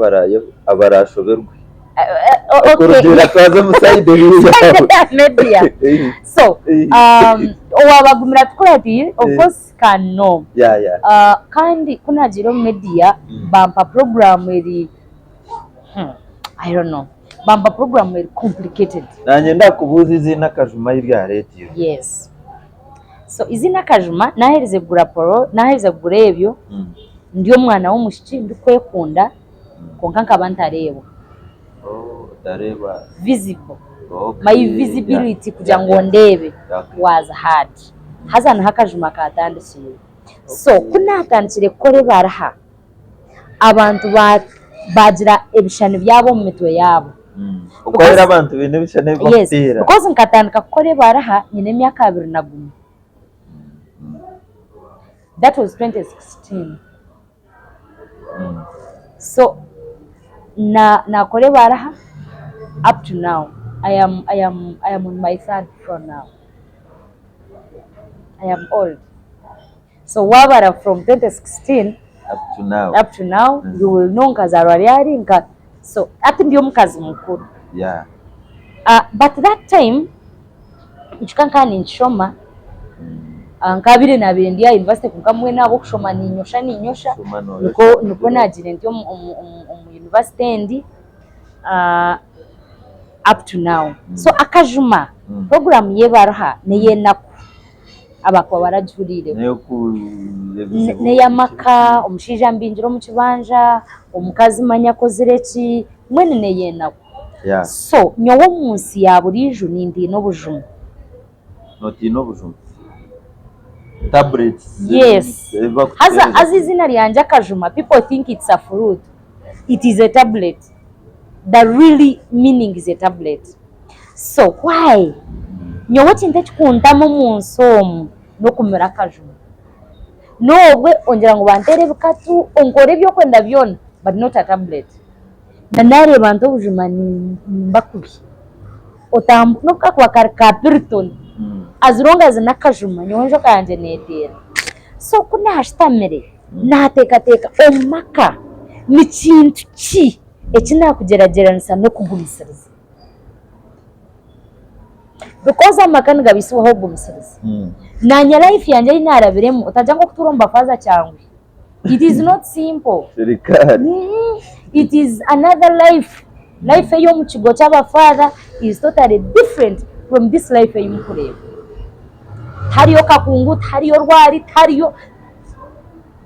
abarashoberwe. Okurugiirira twaza omu sayidi eyawe. Media. So, owaabagumira tukora ati, of course can know. Kandi ku naagiire omu media, bampa program eri, I don't know, bampa program eri complicated. Naanye ndakubuuza eiziina Akajuma ahi ryareetirwe. Yes. So eiziina Akajuma naaherize kugura poro, naaherize kugura ebyo, ndi omwana w'omwishiki ndikwekunda kwonka nkaba ntareebwa. Otareebwa. Visible. My visibility kugira ngu ondeebe was hard. Haza niho Akajuma kaatandikiire. So ku naatandikire kukora ebaraha, abantu baagira ebishushani byabo omu mitwe yaabo. Okwahira abantu baine ebishushani ebi Yes, bakuteera. because nkatandika kukora ebaraha nyine emyaka 21. That was 2016. So na nakora ebaraha up to now I am on my third floor now. I am old. So wabara from 2016 Up to now. up to now you will know nkazaarwa ryari nka so hati ndi omukazi mukuru. But that time nkijuka nkaba ninkishoma, nkabiire nabiire ndi aha university kwonka mbwenu ahabw'okushoma ninyosha ninyosha Shoma noyosha. nikwo nagiire nti omu university endi up to now. So Akajuma program y'ebaruha n'ey'enaku abakuba baragihuriireho. N'ey'oku N'ey'amaka, omushaija ambingire omu kibanja, omukazi manya akozire ki, mbwenu n'ey'enaku. So nyowe omu nsi ya buriijo nintiina obujuma. Nootiina obujuma? Tablets Yes. ebi bakuteereza. Haza eiziina ryangye Akajuma, people think it's a fruit. It is a tablet. The really meaning is a tablet. So why? Nyowe ekintu ekikuntama omu nsi omu n'okumira akajuma. N'obwe ongira ngu banteere ebikatu, onkore ebi orikwenda byona but not a tablet. Na naareeba nti obujuma nimba kubi. N'obu kakuba kari ka Piriton, as long as n'akajuma nyowe enjoka yangye neeteera. So ku naashutamire. Naateekateeka omu maka ni kintu ki eki naakugyeragyeranisa n'okugumisiriza? Because amaka nigabaisibwaho okugumisiriza. Naanye life yangye ei naarabiremu otagira ngu okutuura omu bafaaza kyanguhi. It is not simple. It is another life. Life ey'omu kigo ky'abafaather is totally different from this life ei murikureeba. Tihariyo kakungu, tihariyo rwari, tihariyo.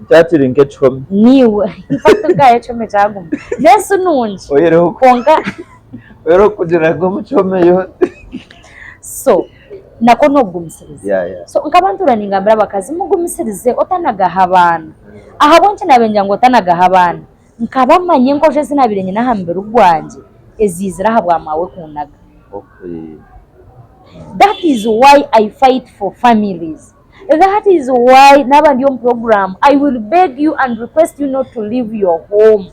Kyakiri nk'ekihome. Niiwe. In fact obwayo ekihome kyaguma. N'ensi nungi. Oyihireho Kwonka. Oyihireho kugira ngu omu kihome yo. So nakwo n'okugumisiriza. Yeah, yeah. So nkaba ntuura ningambira abakazi mugumisirize otanagaha abaana. Ahabw'enki naabiire ningira ngu otanagaha abaana? Nkaba manya enkojo ezi naabaire nyine aha mubiri gwangye eziizire ahabwa maawe kunnaga. Okay. That is why I fight for families. That is why naaba ndi omu program I will beg you and request you not to leave your home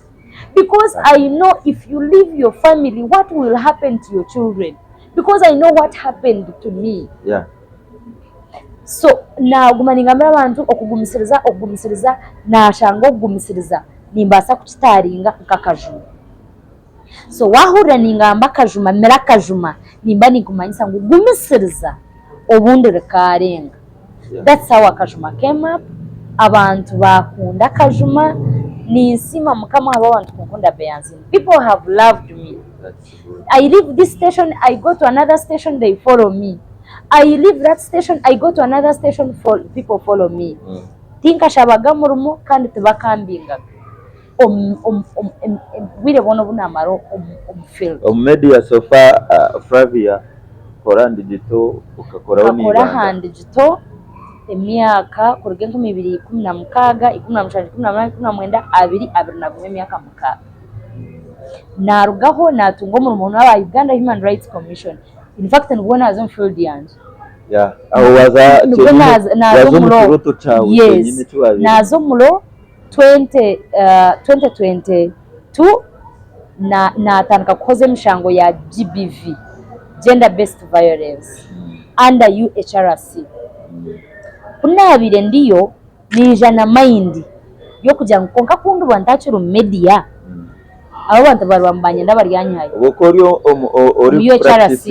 because I know if you leave your family what will happen to your children because I know what happened to me. Yeah. So naaguma ningambira abantu okugumisiriza okugumisiriza naashanga okugumisiriza nimbaasa kukitaaringa nk'akajuma. So waahurira ningamba akajuma mira akajuma nimba ninkumanyisa ngu gumisiriza obundi rikaarenga. That's how akajuma came up, abantu baakunda akajuma, ninsiima Mukama ahabw'abantu kunkunda Beyanzini. People have loved me. I leave this station, I go to another station, they follow me. I leave that station, I go to another station, people follow me. Tinkashabaga murimo kandi tibakambingaga. Obwire bwona obu naamara omu field. Omu media so far Flavia okora aha digital okakoraho na Nkakora aha Ibanda. digital emyaka kuruga 2016, 17, 18, 19, 20, 21 emyaka mukaaga. Naarugaho naatunga omurimo n'aba Uganda Human Rights Commission. In fact nibwo naaza omu field yangye. Yeah, aho waaza Nibwo kyenyine naaza naaza waaza omu omu law. kirooto kyawe Yes, kyenyine eki waabaire naaza omu law 2022 naatandika kuhoza emishango ya GBV, Gender Based Violence, under UHRC. Ku naabaire ndiyo naija na mayindi y'okugira ngu kwonka ku ndiba ntakiri omu media, abo abantu bariba nibanyenda baryanyihayo. Obwo ku ori omu Omu UHRC,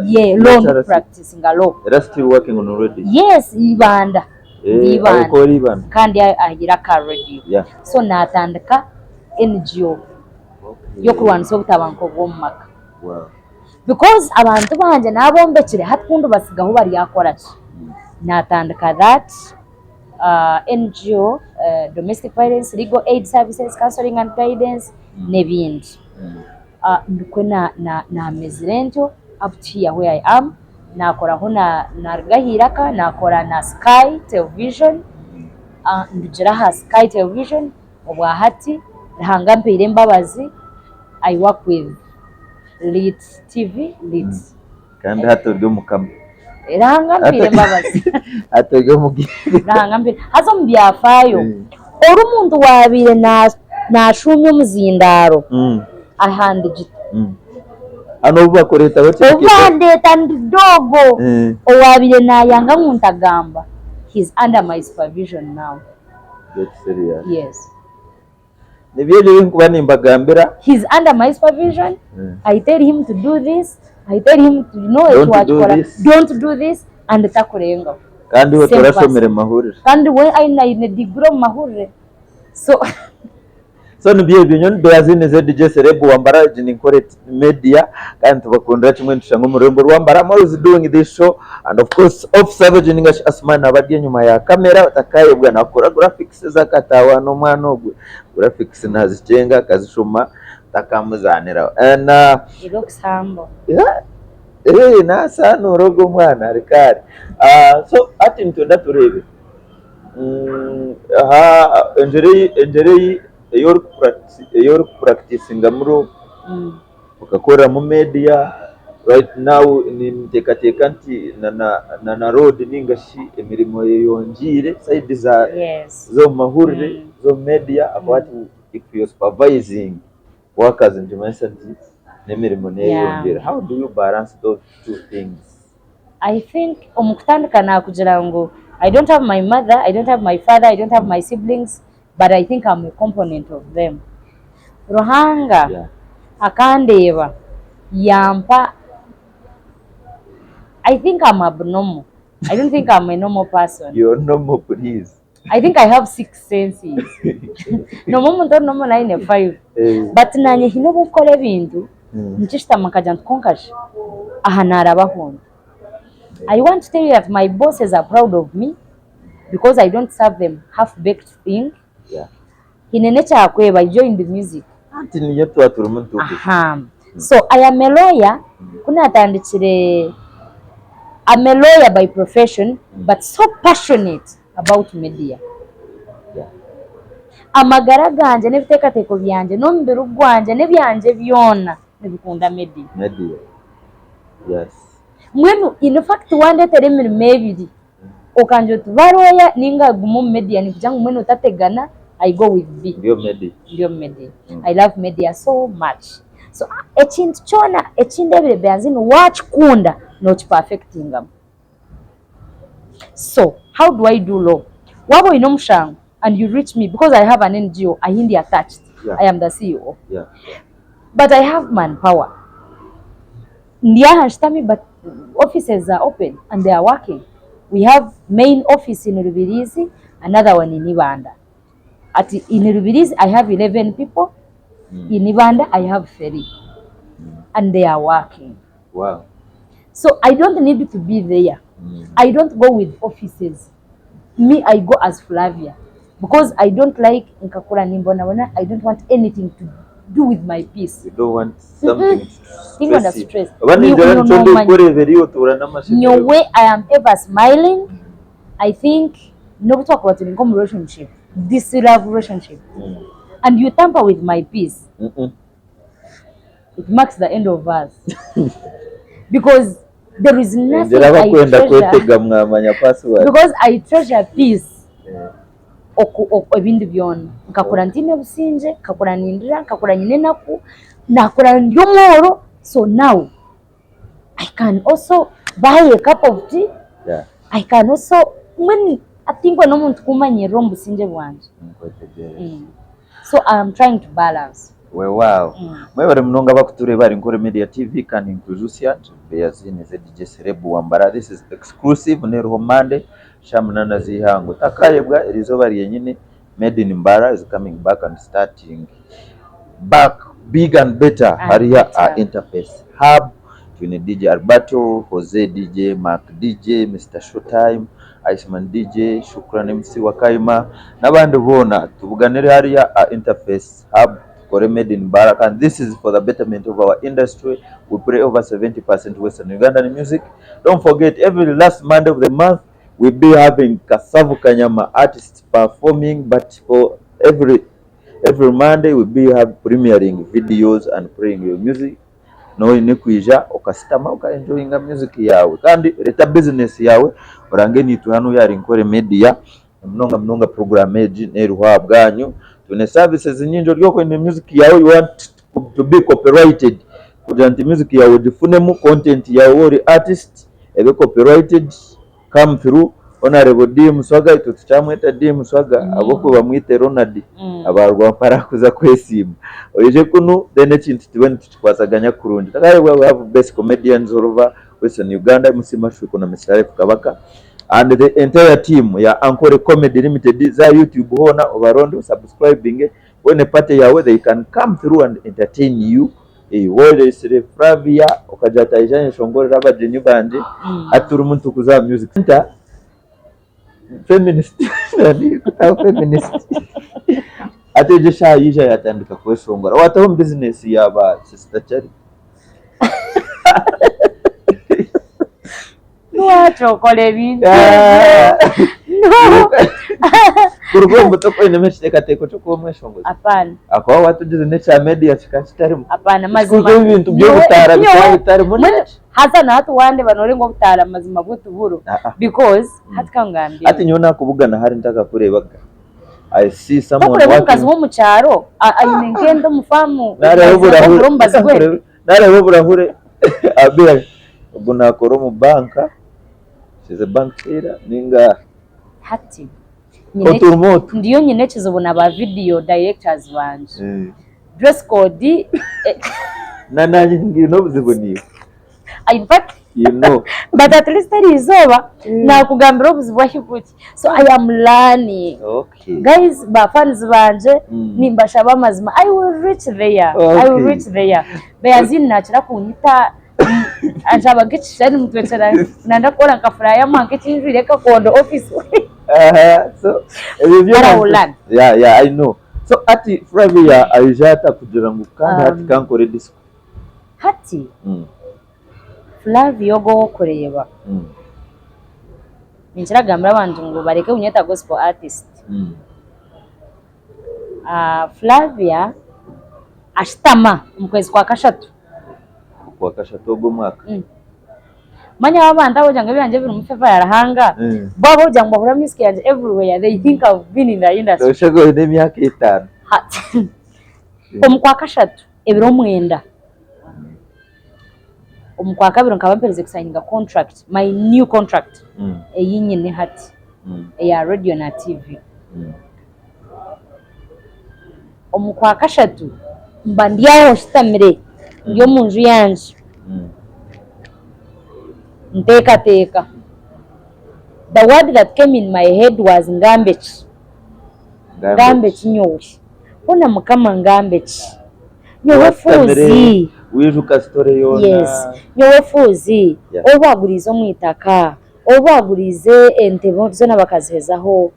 yeah, law ndikupracticinga law. Era still working on radio? Yes, Ibanda. Ndi Ibanda. Aho ori Ibanda. Kandi aha Iraka Radio. Yeah. So natandika NGO y'okurwanisa obutabanguko bw'omu maka. Wow. Because abantu bangye nabombekire hati ku ndibasigaho baryakora ki? Natandika that NGO, domestic violence, legal aid services, counseling and guidance n'ebindi. Nikwo naamezire ntyo up to here where I am. Naakoraho naaruga aha Iraka naakora na Sky Television, ndugire aha Sky Television obwa hati Ruhanga ampaire embabazi I work with Lit TV, Lit. Kandi hati ori omukama. Ruhanga ampaire embabazi. Hati ori omugaiga. Ruhanga ampaire. Haza omu byafaayo, ori omuntu owaabaire naashuumya omuzindaaro aha ndigito. Hanu obu bakureetaho kiri Obu bandeeta ndi doogo, owaabaire naayanga ngu ntagamba, he is under my supervision now. Get serious. Yes. Nibyo ebyo ebi ndikuba nimbagambira. He is under my supervision, I tell him to do this, I tell him to no eki Don't do wakikora, this. don't do this and takurengaho. Kandi iwe Same torashomire person. mahurire. Kandi we aine degree omu mahurire. So So nibyo ebyo nyowe ni Beazine ZJ Celeb Wambara egi ni Nkore Media kandi nitubakundira kimwe nitushanga omu rurembo rw'Wambara I'm always doing this show and of course Officer Savage ninga shi Asuman aba ari enyuma ya kamera otakayebwa nakora graphics ezakataawa n'omwana ogwe graphics nazikyenga akazishoma otakamuzaniraho and He looks humble. yeah, eh, nasanuura ogwo omwana ari kare so hati nitwenda tureebe Aha engyero ei orikupuractisingamu law okakoreramu media right now ninteekateeka nti na road ninga shi emirimo eyeyongyeire sayidi z'omu mahurire z'omu media ahakuba hati if you are supervising workers nikimanyisa nti n'emirimo neyeyongyera. How do you balance those two things? I think omu kutandika naakugira ngu I don't have my mother, I don't have my father, I don't have my siblings, but I think I'm a component of them. Ruhanga Yeah. akandeeba yampa I think I'm abnormal. I don't think I'm a normal person. You're normal please. I think I have six senses. Nomu omuntu ori normal aine five. Eh. But nanye hine obu nkukora ebintu Mm. nkishutama nkagira nti kwonka shi aha naarabaho nta. I want to tell you that my bosses are proud of me because I don't serve them half baked thing. Yeah. Hine n'ekyakweba I joined music. Anti niyo tuba turimu nitukuza. Aha. So I am a lawyer ku naatandikire I'm a lawyer by profession but so passionate about media. Yeah. Amagara gangye n'ebiteekateeko byangye n'omubiri gwangye n'ebyangye byona nibikunda media. Media. Yes. Mbwenu in fact wandeetera emirimo ebiri okangira oti ba lawyer ninga guma omu media nikugira ngu mbwenu otategana I go with B. Ndi omu media. Ndi omu media. I love media so much. So ekintu kyona eki ndeebire Beanzini waakikunda nookiperfectingamu. So how do I do law? Waaba oine omushango and you reach me because I have an NGO ahi ndi attached, Yeah. I am the CEO. Yeah. But I have manpower. Ndi aha nshutami but offices are open and they are working. We have main office in Rubirizi, another one in Ibanda. At in Rubirizi I have 11 people, in Ibanda I have 3 and they are working. Wow. So I don't need to be there. I don't go with offices. Me I go as Flavia because I don't like nkakura nimbonabona I don't want anything to do with my peace. You don't want something to Tinkwenda stress you. stress. Oba Ni- ningira no, nikyo no, man. ndikureebera iwe otuura n'amashemererwa. Nyowe I am ever smiling. I think n'obu twakuba turi nk'omu relationship, this love relationship and you tamper with my peace, Mm-mm. it marks the end of us. Because there is nothing Ningira I abakwenda treasure kwetega mwamanya password. because I treasure peace. Eh, Oku, oku, ebindi byona nkakura ntiine busingye nkakura nindira nkakura nyine enaku nakura ndi omworo so now I can also buy a cup of tea yeah, I can also mbwenu tinkwe n'omuntu kumanyirira omu busingye bwangye nkwetegyereza. So I am trying to balance. Weewaawo. Mwebare munonga abakutureeba ahari Nkore Media TV kandi ninkwijutsya nti Beazine ZJ Celeb Wambara this is exclusive n'eriho Monday shaaha munaana z'eihangwe. Otakayebwa eriizooba ryenyine Made in Mbara is coming back and starting back big and better And hariya better. aha Interface Hub. Twine DJ Alberto, Jose DJ, Mark DJ, Mister Showtime, Iceman DJ, Shukran MC Wakayima n'abandi boona. Tubuganire hariya aha Interface Hub tukore Made in Mbara kandi this is for the betterment of our industry. We play over 70% Western Ugandan music. Don't forget every last Monday of the month we be having Kasavu Kanyama artists performing but for every every Monday we be have premiering videos and playing your music. Noine kwija okasitama oka enjoyinga music yaawe kandi reta business yaawe orange nitwe hanu ahari Nkore Media munonga munonga program egi neriho aha bwanyu. Twine services nyingi ori okwenda music yaawe you want to be copyrighted kugira nti music yaawe ogifunemu content yaawe waaba ori artist ebe copyrighted come through Honourable D Muswaga itwe tukyamweta D Muswaga ahabw'okuba bamwite Ronald aba Rwampara kuza kwesiima oije kunu then ekintu tube nitukikwasaganya kurungi Takarebwa we have best comedians all over Western Uganda MC Mashwiko na Mr Life Kabaka and the entire team ya Ankole Comedy Limited za YouTube hoona obaronde osubscribinge when party yawe they can come through and entertain you Eh, woresire Flavia okagira ati aija ayeshongorere abagyenyi bangye hati turimu nitukuza aha music center feminist nani kutaho feminist hati egyo eshaaha yaija yatandika kweshongora wataho omu business ya ba sister Charity Lwaki okora ebintu Ah. ebyo? No. Kuruga omu buto oinemu ekiteekateeko ky'okuba omweshongozi? Hapana. Ahakuba waatugize n'ekya media kikaba kitarimu. Hapana mazima. Kuruga ebintu by'obutaara bikaba bitarimu. Mbwenu haza na hati wandeeba noorenga obutaara mazima bwo tiburiho Ah, ah. because hati kangambire. Hati nyowe naakubugana hari ntakakureebaga. I see someone Tokureeba omukazi working. w'omu kyaro aine nk'ente omu faamu Naareeba oburahure. omubazi gw'ente. Naareeba oburahure. Abira ogu naakora omu banka. She's a bank teller ninga. Hati. Nyine Oturimu otu. Ndiyo nyine ekizibu na ba video directors bangye. Dress code Na nanye nyine obuzibu naiwe. In fact, You know. but at least eri izooba nakugambira obuzibu ahi buri. So I am learning. Okay. Guys, ba fans bangye nimbashaba amazima I will reach there. I will reach there. Beyazin nakira kunyita anshaba nk'ekishushani mutwekyera nanda kukora nka furaya amuha nk'ekinjwire ekakondo office. Aha, so ebyo But I byona will learn. Yeah, yeah, I know. So ati Flavia aija ata kugira ngu kandi hati kankore disco. Hati Flavia ogu ow'okureeba ninkira kugambira abantu ngu bareke kunyeta gospel artist. Flavia ashutama omu kwezi kwa kashatu. Okwa kashatu ogwo omwaka. Manya abo abantu abu ogira ngu ebyangye birimu favour ya Ruhanga, bo abu ogira ngu bahurira music yangye everywhere they think I've been in the industry. Noshusha ngu oine emyaka etaano. Omu kwa kashatu ebiro mwenda, omu kwa kabiri nkaba mperize kusayininga contract, my new contract ei nyine hati eya radio na TV. Omu kwa kashatu mba ndi aho nshutamire ndi omu nju yangye nteekateeka. The word that came in my head was ngambe ki? Ngambe ki nyowe? Hoona Mukama ngambe ki? Nyowe fuuzi. Wijuka story yoona. Yes. Nyowe fuuzi ou baaguriize omu itaka, ou baaguriize ente zoona bakazihezaho,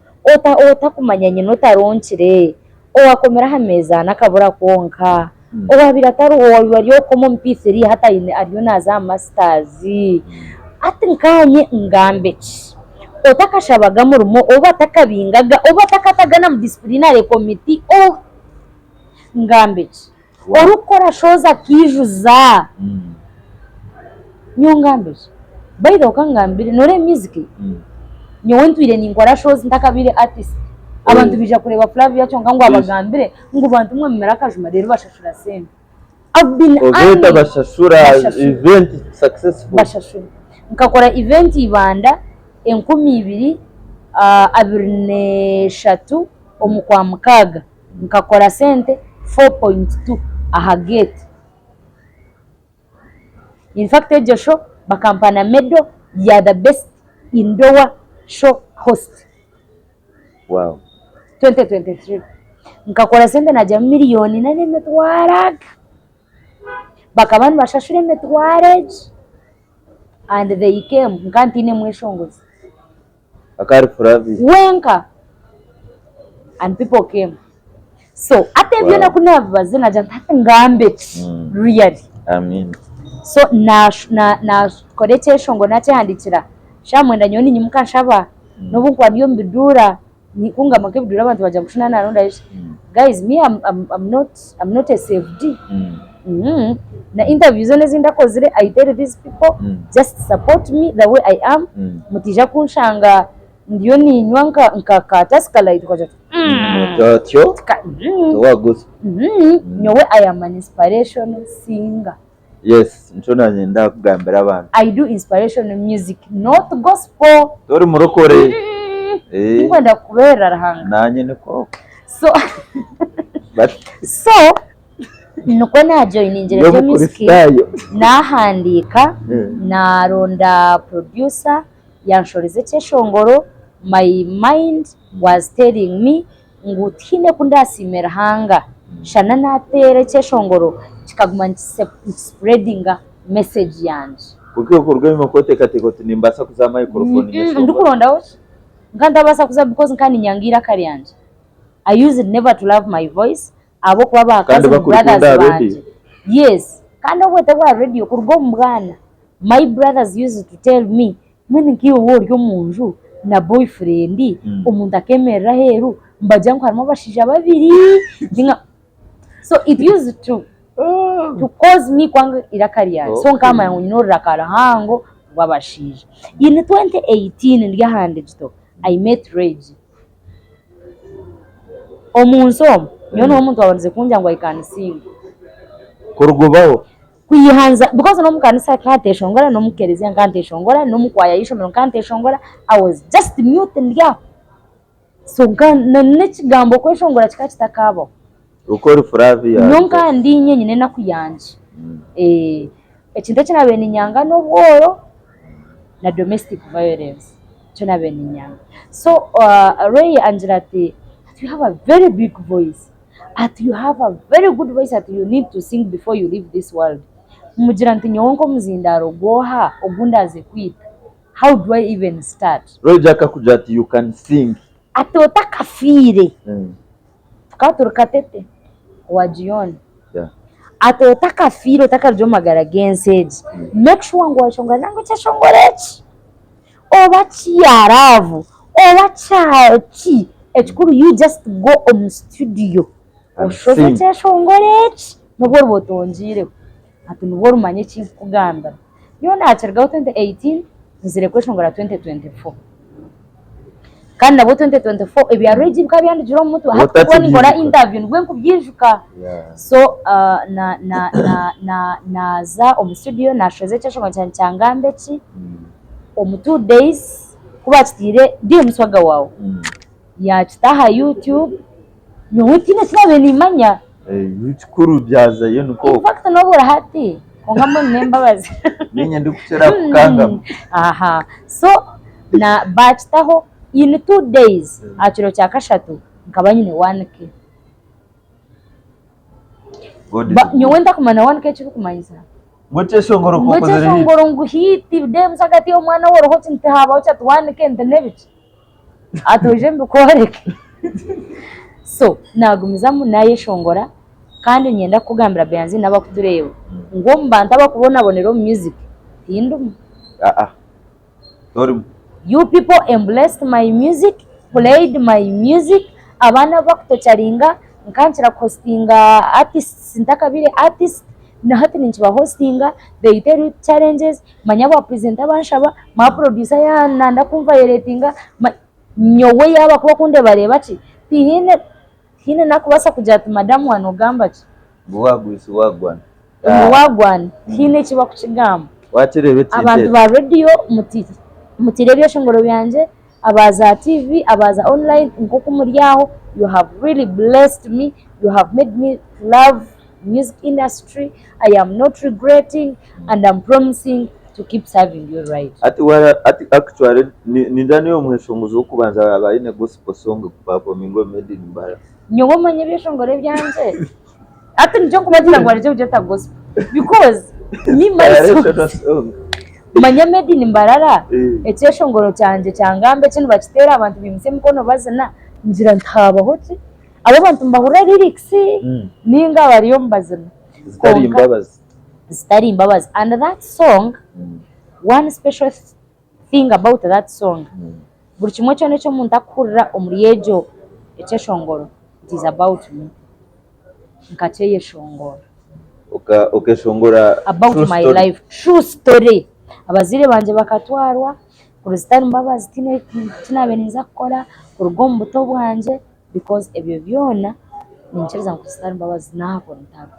otakumanya nyina otaronkire, owaakomire aha meeza n'akabura kwonka, owaabaire atariho, owaabaire ari okukoma omu P3 hati aine ariyo naaza aha masitazi. Hati nkaanye ngambe ki? Otakashabaga murimo, ou batakabingaga, ou batakataga na mu disciplinary committee, ou ngambe ki? Orikukora shows akaijuza, nyowe ngambe ki? By the way kangambire, noreeba music, nyowe ntwire ninkora shows ntakabaire artist, abantu baija kureeba Flavia kyonka ngu abagambire ngu bantu mwe mumire akajuma reero bashashura sente. I've been Event earning. abashashura, Bashashura. event successful. Bashashura. Nkakora event Ibanda 2024 omu Kwamukaaga. Nkakora sente 4.2 aha gate. In fact egyo show bakampa na medal ya the best indoor show host. Wow. 2023. Nkakora sente nagyamu miriyoni ina n'emitwaro aga. Bakaba nibashashura emitwaro egi and they came nka ntaine mweshongozi. Akaba ari Flavia. Wenka and people came. So hati ebyo byona Wow. ku naabibaze naagira nti hati ngambe ki really? Amen. So naakora ekyeshongoro naakyehandiikira shaaha mwenda nyowe niinyimuka nshaba n'obu nkuba ndi omu biduura kungamba nk'ebiduura abantu bagira ngu shi naanarondayo ki? Guys me am not am not a saved na interview zoona ezi ndakozire I tell these people just support me the way I am mutaija kunshanga ndiyo niinywa nka ka tusker lite okagira oti Otyo towaguza. Nyowe I am an inspirational singer. Yes, nikyo nanye ndakugambira abantu. I do inspirational music not gospel. Tori murokore. Eh. Tinkwenda kukubeerera Ruhanga. Nanye nikwo. So so nikwo najoiningire Ndi music omukristaayo. nahandiika naronda producer yanshoreza ekyeshongoro my mind was telling me ngu tihaine ku ndasiime Ruhanga shana nateera ekyeshongoro kikaguma nikisipuredinga message yangye. Kwonka iwe kuruga enyima okooteekateeka oti nimbaasa kuza aha microphone nyeshongore? Ndikurondaho ki? Nka ntabaasa kuza because nka ninyanga eiraka ryangye. I used never to love my voice ahabw'okuba ba Kandi cousin bakurikunda brothers aha bangye. radio? Yes, kandi obwete bwa radio kuruga omu bwana my brothers used to tell me Mbwenu nk'iwe waaba ori omu nju na boyfriend omuntu akeemerera aheeru nibagira ngu harimu abashaija babiri ninga so it used to to cause me kwanga eiraka ryangye so nkamanya ngu nyine oruraka ruhango rw'abashaija. In 2018 ndi aha Ndigito I met Regi. Omu nsi omu nyowe niwe muntu owaabandize kungira ngu I can sing. Kuruga obaho? Kwihanza because n'omu kanisa nkanteshongora, n'omu kereziya nkanteshongora, n'omu kwaya y'eishomero nkanteshongora, I was just mute ndi aho. So nka n'ekigambo kweshongora kikaba kitakabaho. Oku ori Flavia. Nyowe nka ndi inye nyine enaku yangye. Ekintu eki naabaire niinyanga n'obworo na domestic violence nikyo naabaire niinyanga. So Ray angira ati you have a very big voice, ati you have a very good voice ati you need to sing before you leave this world. Mugira nti nyowe nk'omuzindaaro gw'oha ogu ndaaze kwita, how do I even start? Roy Jack akugira ati you can sing. Ati otakafiire. Tukaba turi Katete owa Gion. Ati otakafiire otakarugire omu magara g'ensi egi, make sure ngu wayeshongora nangwa ekyeshongoro eki, oba kya love, oba kya ki, ekikuru you just go omu studio oshoze ekyeshongoro eki nobu oriba otongiireho. Ati nibwo orimanya eki nkukugambira. Nyowe naakirugaho 2018 nzire kweshongora 2024. Kandi nabwo 2024 ebya Reggie bikaba byandugire omu mutwe hati kuba ninkora interview nibwo nkubyijuka. So na na na na naaza omu studio naashoza ekyeshongoro kyangye kya Ngambe ki, omu 2 days ku baakitiire DM Swaga Wow yaakita aha YouTube, nyowe tihaine eki naabaire nimmanya. Ekikuru byazayo nikwo. In fact n'obura hati kwonka mbwenu n'embabazi. Niinye ndikukira kukangamu. Aha so na baakitaho in 2 days aha kiro kya kashatu nkaba nyine 1K. Nyowe ntakumanya 1K eki erikumanyisa. Ngu ekyeshongoro Ngu ekyeshongoro ngu hit then hagati y'omwana we oriho ki ntihabaho ki ati 1K nti n'ebiki. Ati oije mbikworeke. So naagumizamu naayeshongora kandi niinyenda kukugambira Behanzi n'abakutureeba ngu omu bantu abakubonabonera omu music tindimu. Torimu. You people embraced my music, played my music, abaana abu bakutocharinga nkankira kuhostinga artists ntakabaire artist na hati ninkibahostinga they tell you challenges manya ba presenter banshaba, ma producer yananda kunvayoretinga, nyowe yaaba kuba okundebareeba ki, tihaine tihaine nakubaasa kugira ati madamu wa nogamba ki? Ngu wagwisa wagwana. Ngu wagwana, tihaine eki bakukigamba. Wakireeba ekintu Abantu ekyo. ba rediyo mutiire ebyeshongoro byangye, aba za TV, aba za online nk'oku muri aho, you have really blessed me, you have made me love music industry, I am not regretting and am promising to keep serving you right. Hati wara hati actually ni nindeeba niiwe omweshongozi w'okubanza yaaba aine gospel song kuperforminga omu Made in Mbarara. Nyowe omanye ebyeshongoro ebyangye hati nikyo nkubagira ngu barekye kugyeta gospel because me myself Inspirational song. manya Made in Mbarara Eh. ekyeshongoro kyangye kya ngambe eki nibakiteera abantu baimutsya emikono bazina ngira nti haabaho ki? Abo abantu nibahurira lyrics ninga bariyo nibazina Zitari kwonka mbabazi. zitari mbabazi and that song one special thing about that song buri kimwe kyona eki omuntu arikuhurira omuri egyo ekyeshongoro it is about me nkakyeyeshongora. Okeshongora About true my story. life true story abazaire bangye bakatwarwa kuruga zitari mbabazi tihaine eki naabaire ninza kukora kuruga omu buto bwangye because ebyo byona ninkiriza ngu zitari mbabazi naaha ntaro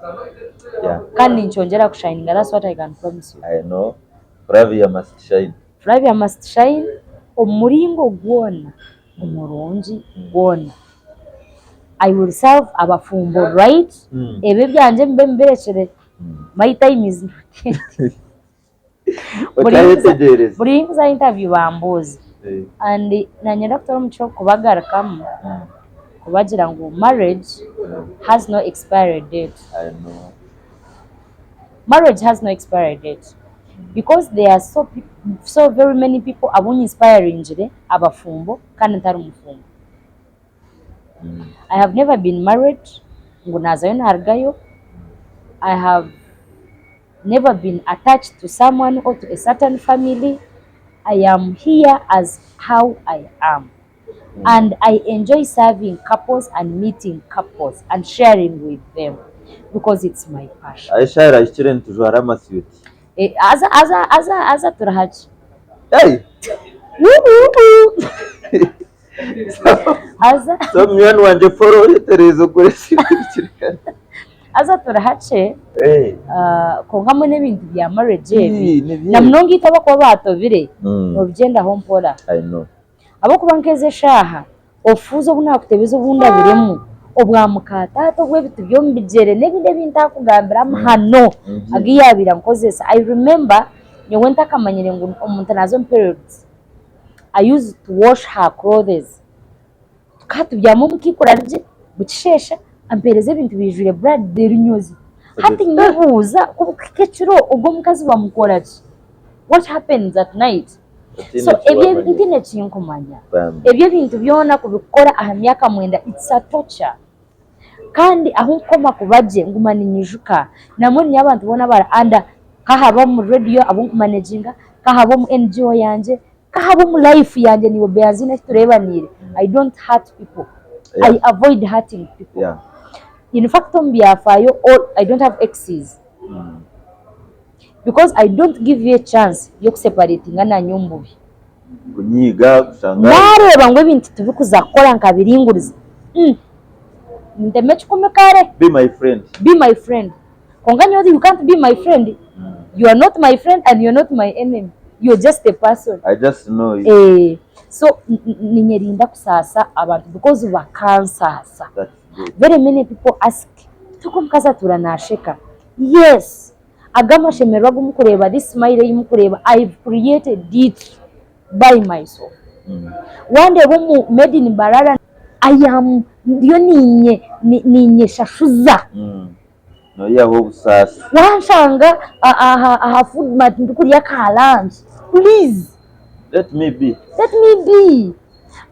kandi ninkyongyera kushayininga that's what I can promise you. I know Flavia must shine. Flavia must shine omu muringo gwona omurungi gwona. I will serve abafumbo right ebi ebyangye mbe mbirekire my time is not yet. Okyayetegyereza. Buri nkuza aha interview bambuuza and nanye ndakutoora omugisha ogu kubagarukamu kubagira ngu marriage has no expiry date. I know. Marriage has no expiry date because there are so, so very many people abu nyinsipayaringire abafumbo kandi ntari mufumbo. I have never been married ngu naazayo naarugayo. I have never been attached to someone or to a certain family. I am here as how I am. And I enjoy serving couples and meeting couples and sharing with them because it's my passion. Aisha arahikire nitujwara amaswiti. Eh, aza aza aza aza turahaki. Hey! Aza So munywani wangye follow oyetereeze okore ekintu kiri aza turahakye Hey. kwonka hamwe n'ebintu bya marriage ebi Ii, ni na munonga itwe abakuba baatobire Mm. nobigyendaho mpora I know. ahabw'okuba nk'ezi eshaaha Obufuuzi obu naakutebeza obu ndabiremu, obwa muka taata obw'ebiti by'omu bigyere n'ebindi ebi ntaakugambira amahano agu yaabaire ankozesa. I remember nyowe ntakamanyire ngu omuntu naaza omu periods, I used to wash her clothes. Tukaba tubyama omu kaikura ari gye, bukisheesha ampeereza ebintu biijwire blood ebinyozi. Hati nyebuuza ku bukuhika ekiro ogwo omukazi bamukora ki? What happens at night? So ebyo ntiine ekinkumanya. Ebyo ebintu byona kubikora aha myaka mwenda it's a torture. Kandi ahu nkukoma kuba gye nguma ninyijuka. Nambwenu nyowe abantu boona abari under ka habe omu radio abu nkumaneginga, ka habe omu NGO yangye, ka habe omu life yangye naiwe Beaziina eki tureebaniire, I don't hurt people. I avoid hurting people. In fact omu byafaayo all I don't have exes. Because I don't give you a chance y'okuseparatinga nanye omu bubi. Kunyiiga kushanga. Nareeba ngu ebintu tibikuza kukora nkabiringuriza, umm nteme ekikumi kare. Be my friend. Be my friend. Kwonka nyowe you can't be my friend, you are not my friend and you are not my enemy, you are just a person. I just know you. Eh, so ninyerinda kusaasa abantu because bakansaasa. That's good. Very many people ask, Toku omukazi atuura nasheka? Yes, Ago amashemererwa agu mukureeba, this smile ei mukureeba, I've created it by myself. Wandeeba omu Made in Mbarara, I am ndiyo niinye niinyeshashuza. Noihaho obusaasi. Wanshanga aha Food Mart ndikurya ka lunch, please. Let me be. Let me be.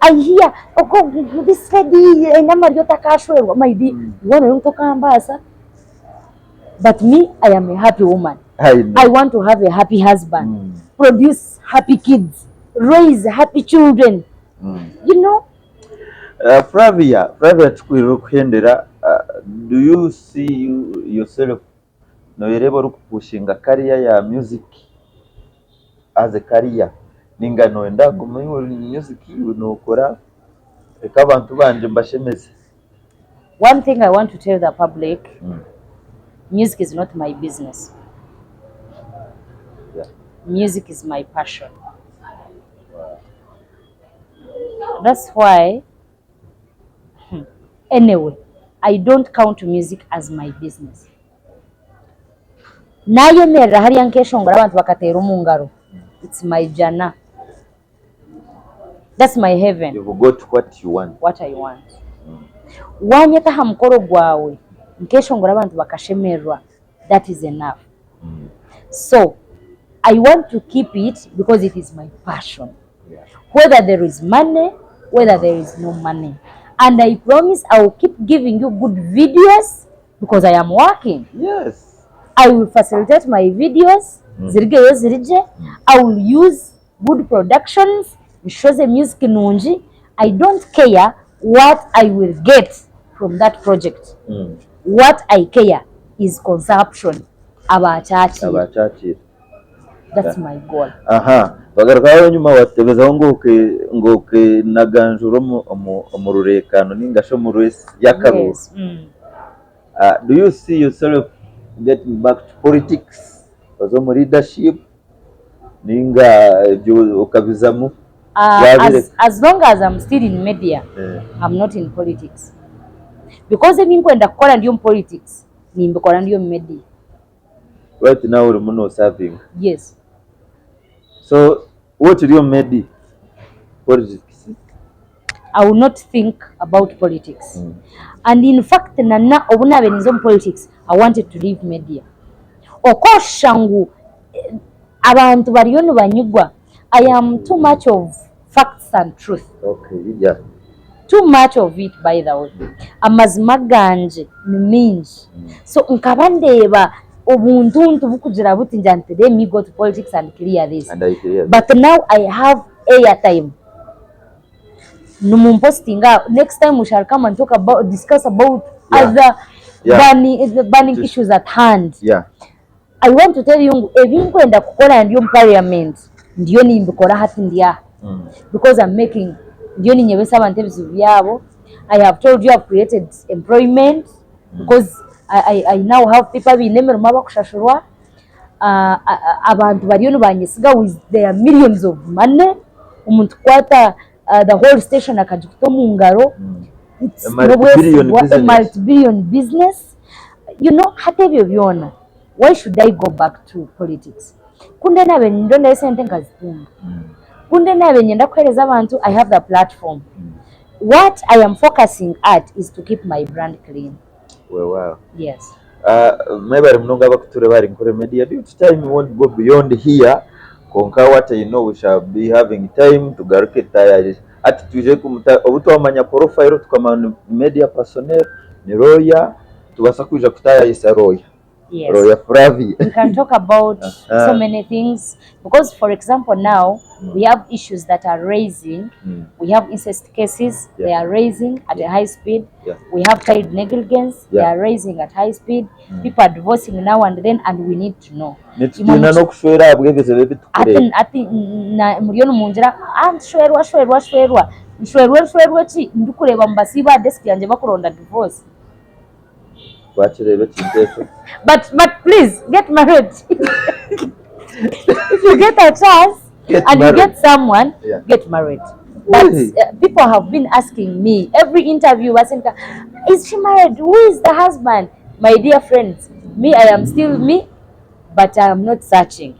I hear oku this lady aine amaryo takashwerwa, my dear, waaba ori tokambaasa. But me I am a happy woman. I know. I want to have a happy husband, produce happy kids, raise happy children. You know? Flavia, Flavia tukwirire okuhendera, do you see you yourself noyereeba orikupushinga career ya music as a career ninga noyenda kugume ori music nokora reka abantu bangye mbashemeze? One thing I want to tell the public, music is not my business. Music is my passion. That's why, anyway, I don't count music as my business. Nayemerera hariya nkeshongora abantu bakateera omu ngaro, it's my jana. That's my heaven. You've got what you want. What I want. Wanyeta aha mukoro gwawe nkeshongora abantu bakashemererwa, that is enough. So I want to keep it because it is my passion. Whether there is money, whether there is no money. And I promise I will keep giving you good videos because I am working. Yes. I will facilitate my videos, zirigeyo zirigye. I will use good productions, nshoze music nungi. I don't care what I will get from that project. What I care is consumption, abaakyakiira. Abaakyakiira. That's my goal. Aha, twagarukaho enyima watebezaho ngu ngu okenaganjura omu omu omu rureekano ninga shi omu race y'akaruuru. Yes. Do you see yourself getting back to politics oze omu leadership ninga ebyo okabizamu wabireka? As long as I'm still in media, I'm not in politics. Because ebi nkwenda kukora ndi omu politics, nimbikora ndi omu media. Right now orimu nosavinga? Yes. So waaba okiri omu media, politics? I will not think about politics. And in fact na na obu naabaire ninza omu politics, I wanted to leave media. Okooshusha ngu abantu bariyo nibanyigwa, I am too much of facts and truth. Okay, yeah. Too much of it by the way. Amazima gangye ni maingi. So nkaba ndeeba obuntuntu bukugira buti ngira nti let me go to politics and clear this. And I clear this. But now I have airtime. Nimumpositinga aho. Next time we shall come and talk about, discuss about other burning, burning issues at hand. I want to tell you ngu ebi nkwenda kukora ndi omu parliament ndiyo nimbikora hati ndi aha because I'm making ndiyo ninyebesa abantu ebizibu byabo. I have told you I've created employment because I now have people abaine emirimo abakushashurwa. Abantu bariyo nibanyesiga with their millions of money. Omuntu kukwata. the whole station akagikuta omu ngaro. It's A multi-billion n'obwesigwa, a business. multi-billion business. You know, hati ebyo byona, why should I go back to politics? Ku ndi naabaire nindondayo esente nkazitunga. Ku ndi naabaire niinyenda kuheereza abantu, I have the platform. What I am focusing at is to keep my brand clean. Weewaawo. Yes. Mwebare munonga abakutureeba ahari Nkore Media. Due to time we won't go beyond here kwonka what I know we shall be having time tugaruke tutayayise. Hati twije kumuta obu twamanya profile tukamanya ni media personnel ni lawyer tubaasa kwija kutayayisa lawyer. Yes. Lawyer Flavia. We can talk about so many things because for example now we have issues that are raising. We have incest cases, they are raising at a high speed. We have child negligence, they are raising at high speed. People are divorcing now and then and we need to know. Nitutiina n'okushwera ahabw'ebizibu ebi Hati turikureeba. hati na muriyo nimungira ah nshwerwa shwerwa shwerwa nshwerwe nshwerwe ki ndikureeba nibasiiba aha desk yangye bakuronda divorce. Twakireeba ekintu ekyo. But but please get married. If you get a chance Get and you married. get someone, get married. But Really? people have been asking me every interview basindika, is she married? Who is the husband? My dear friends, me I am still me, but I am not searching.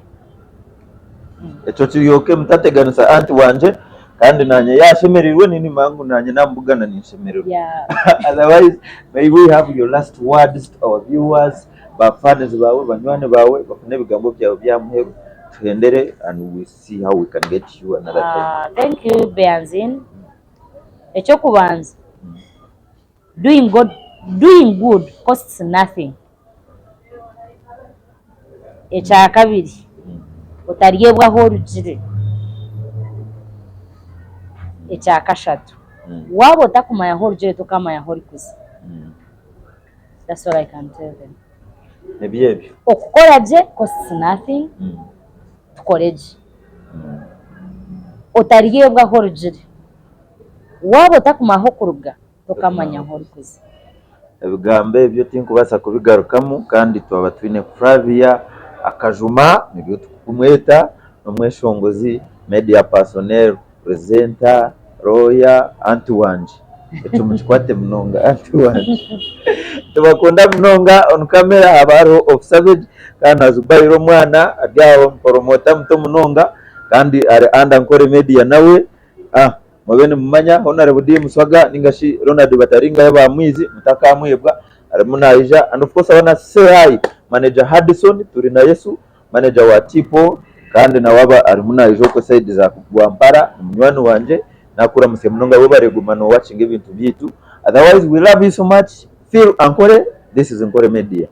Ekyo kiryoke mutateganisa anti wangye kandi nanye yashemereirwe ninimanya ngu nanye namubugana ninshemererwa. Otherwise may we have your last words to our viewers, ba fans baawe, banywani baawe bafune ebigambo byawe bya muheru tuhendere and we see how we can get you another time. Thank you Beanzin. Ekyokubanza doing God, doing good costs nothing. Ekyakabiri otaryebwa ahu orugire. Ekyakashatu waaba otakumanya ahu orugire tokaamanya ahu orikuza. That's all I can tell them. Nibyo ebyo. Okukora gye costs nothing, tukore gye. Otaryebwa ahu orugire. Waaba otakumanya ah'okuruga, tokaamanya ahu orikuza. Ebigambo ebyo tinkubaasa kubigarukamu kandi twaba twine Flavia Akajuma niryo turikumweta, n'omweshongozi, media personnel, presenter, lawyer, anti wangye. Ekyo mukikwate munonga anti wangye. Nitubakunda munonga on camera haba hariho Off Savage kandi na Zubair omwana ari aho ni promoter muto munonga kandi ari under Nkore Media nawe. Ah mube nimumanya Honourable D Muswaga ninga shi Ronald Bataringayo ba Mwizi mutakamwebwa arimu naija and of course I wanna say hi manager Hudson Turinayesu manager wa Tipo kandi nawe aba arimu naija okwe side za Rwampara ni munywani wangye nakuramutsya munonga webare guma no watchinga ebintu byaitu otherwise we love you so much Phil Ankore this is Nkore Media.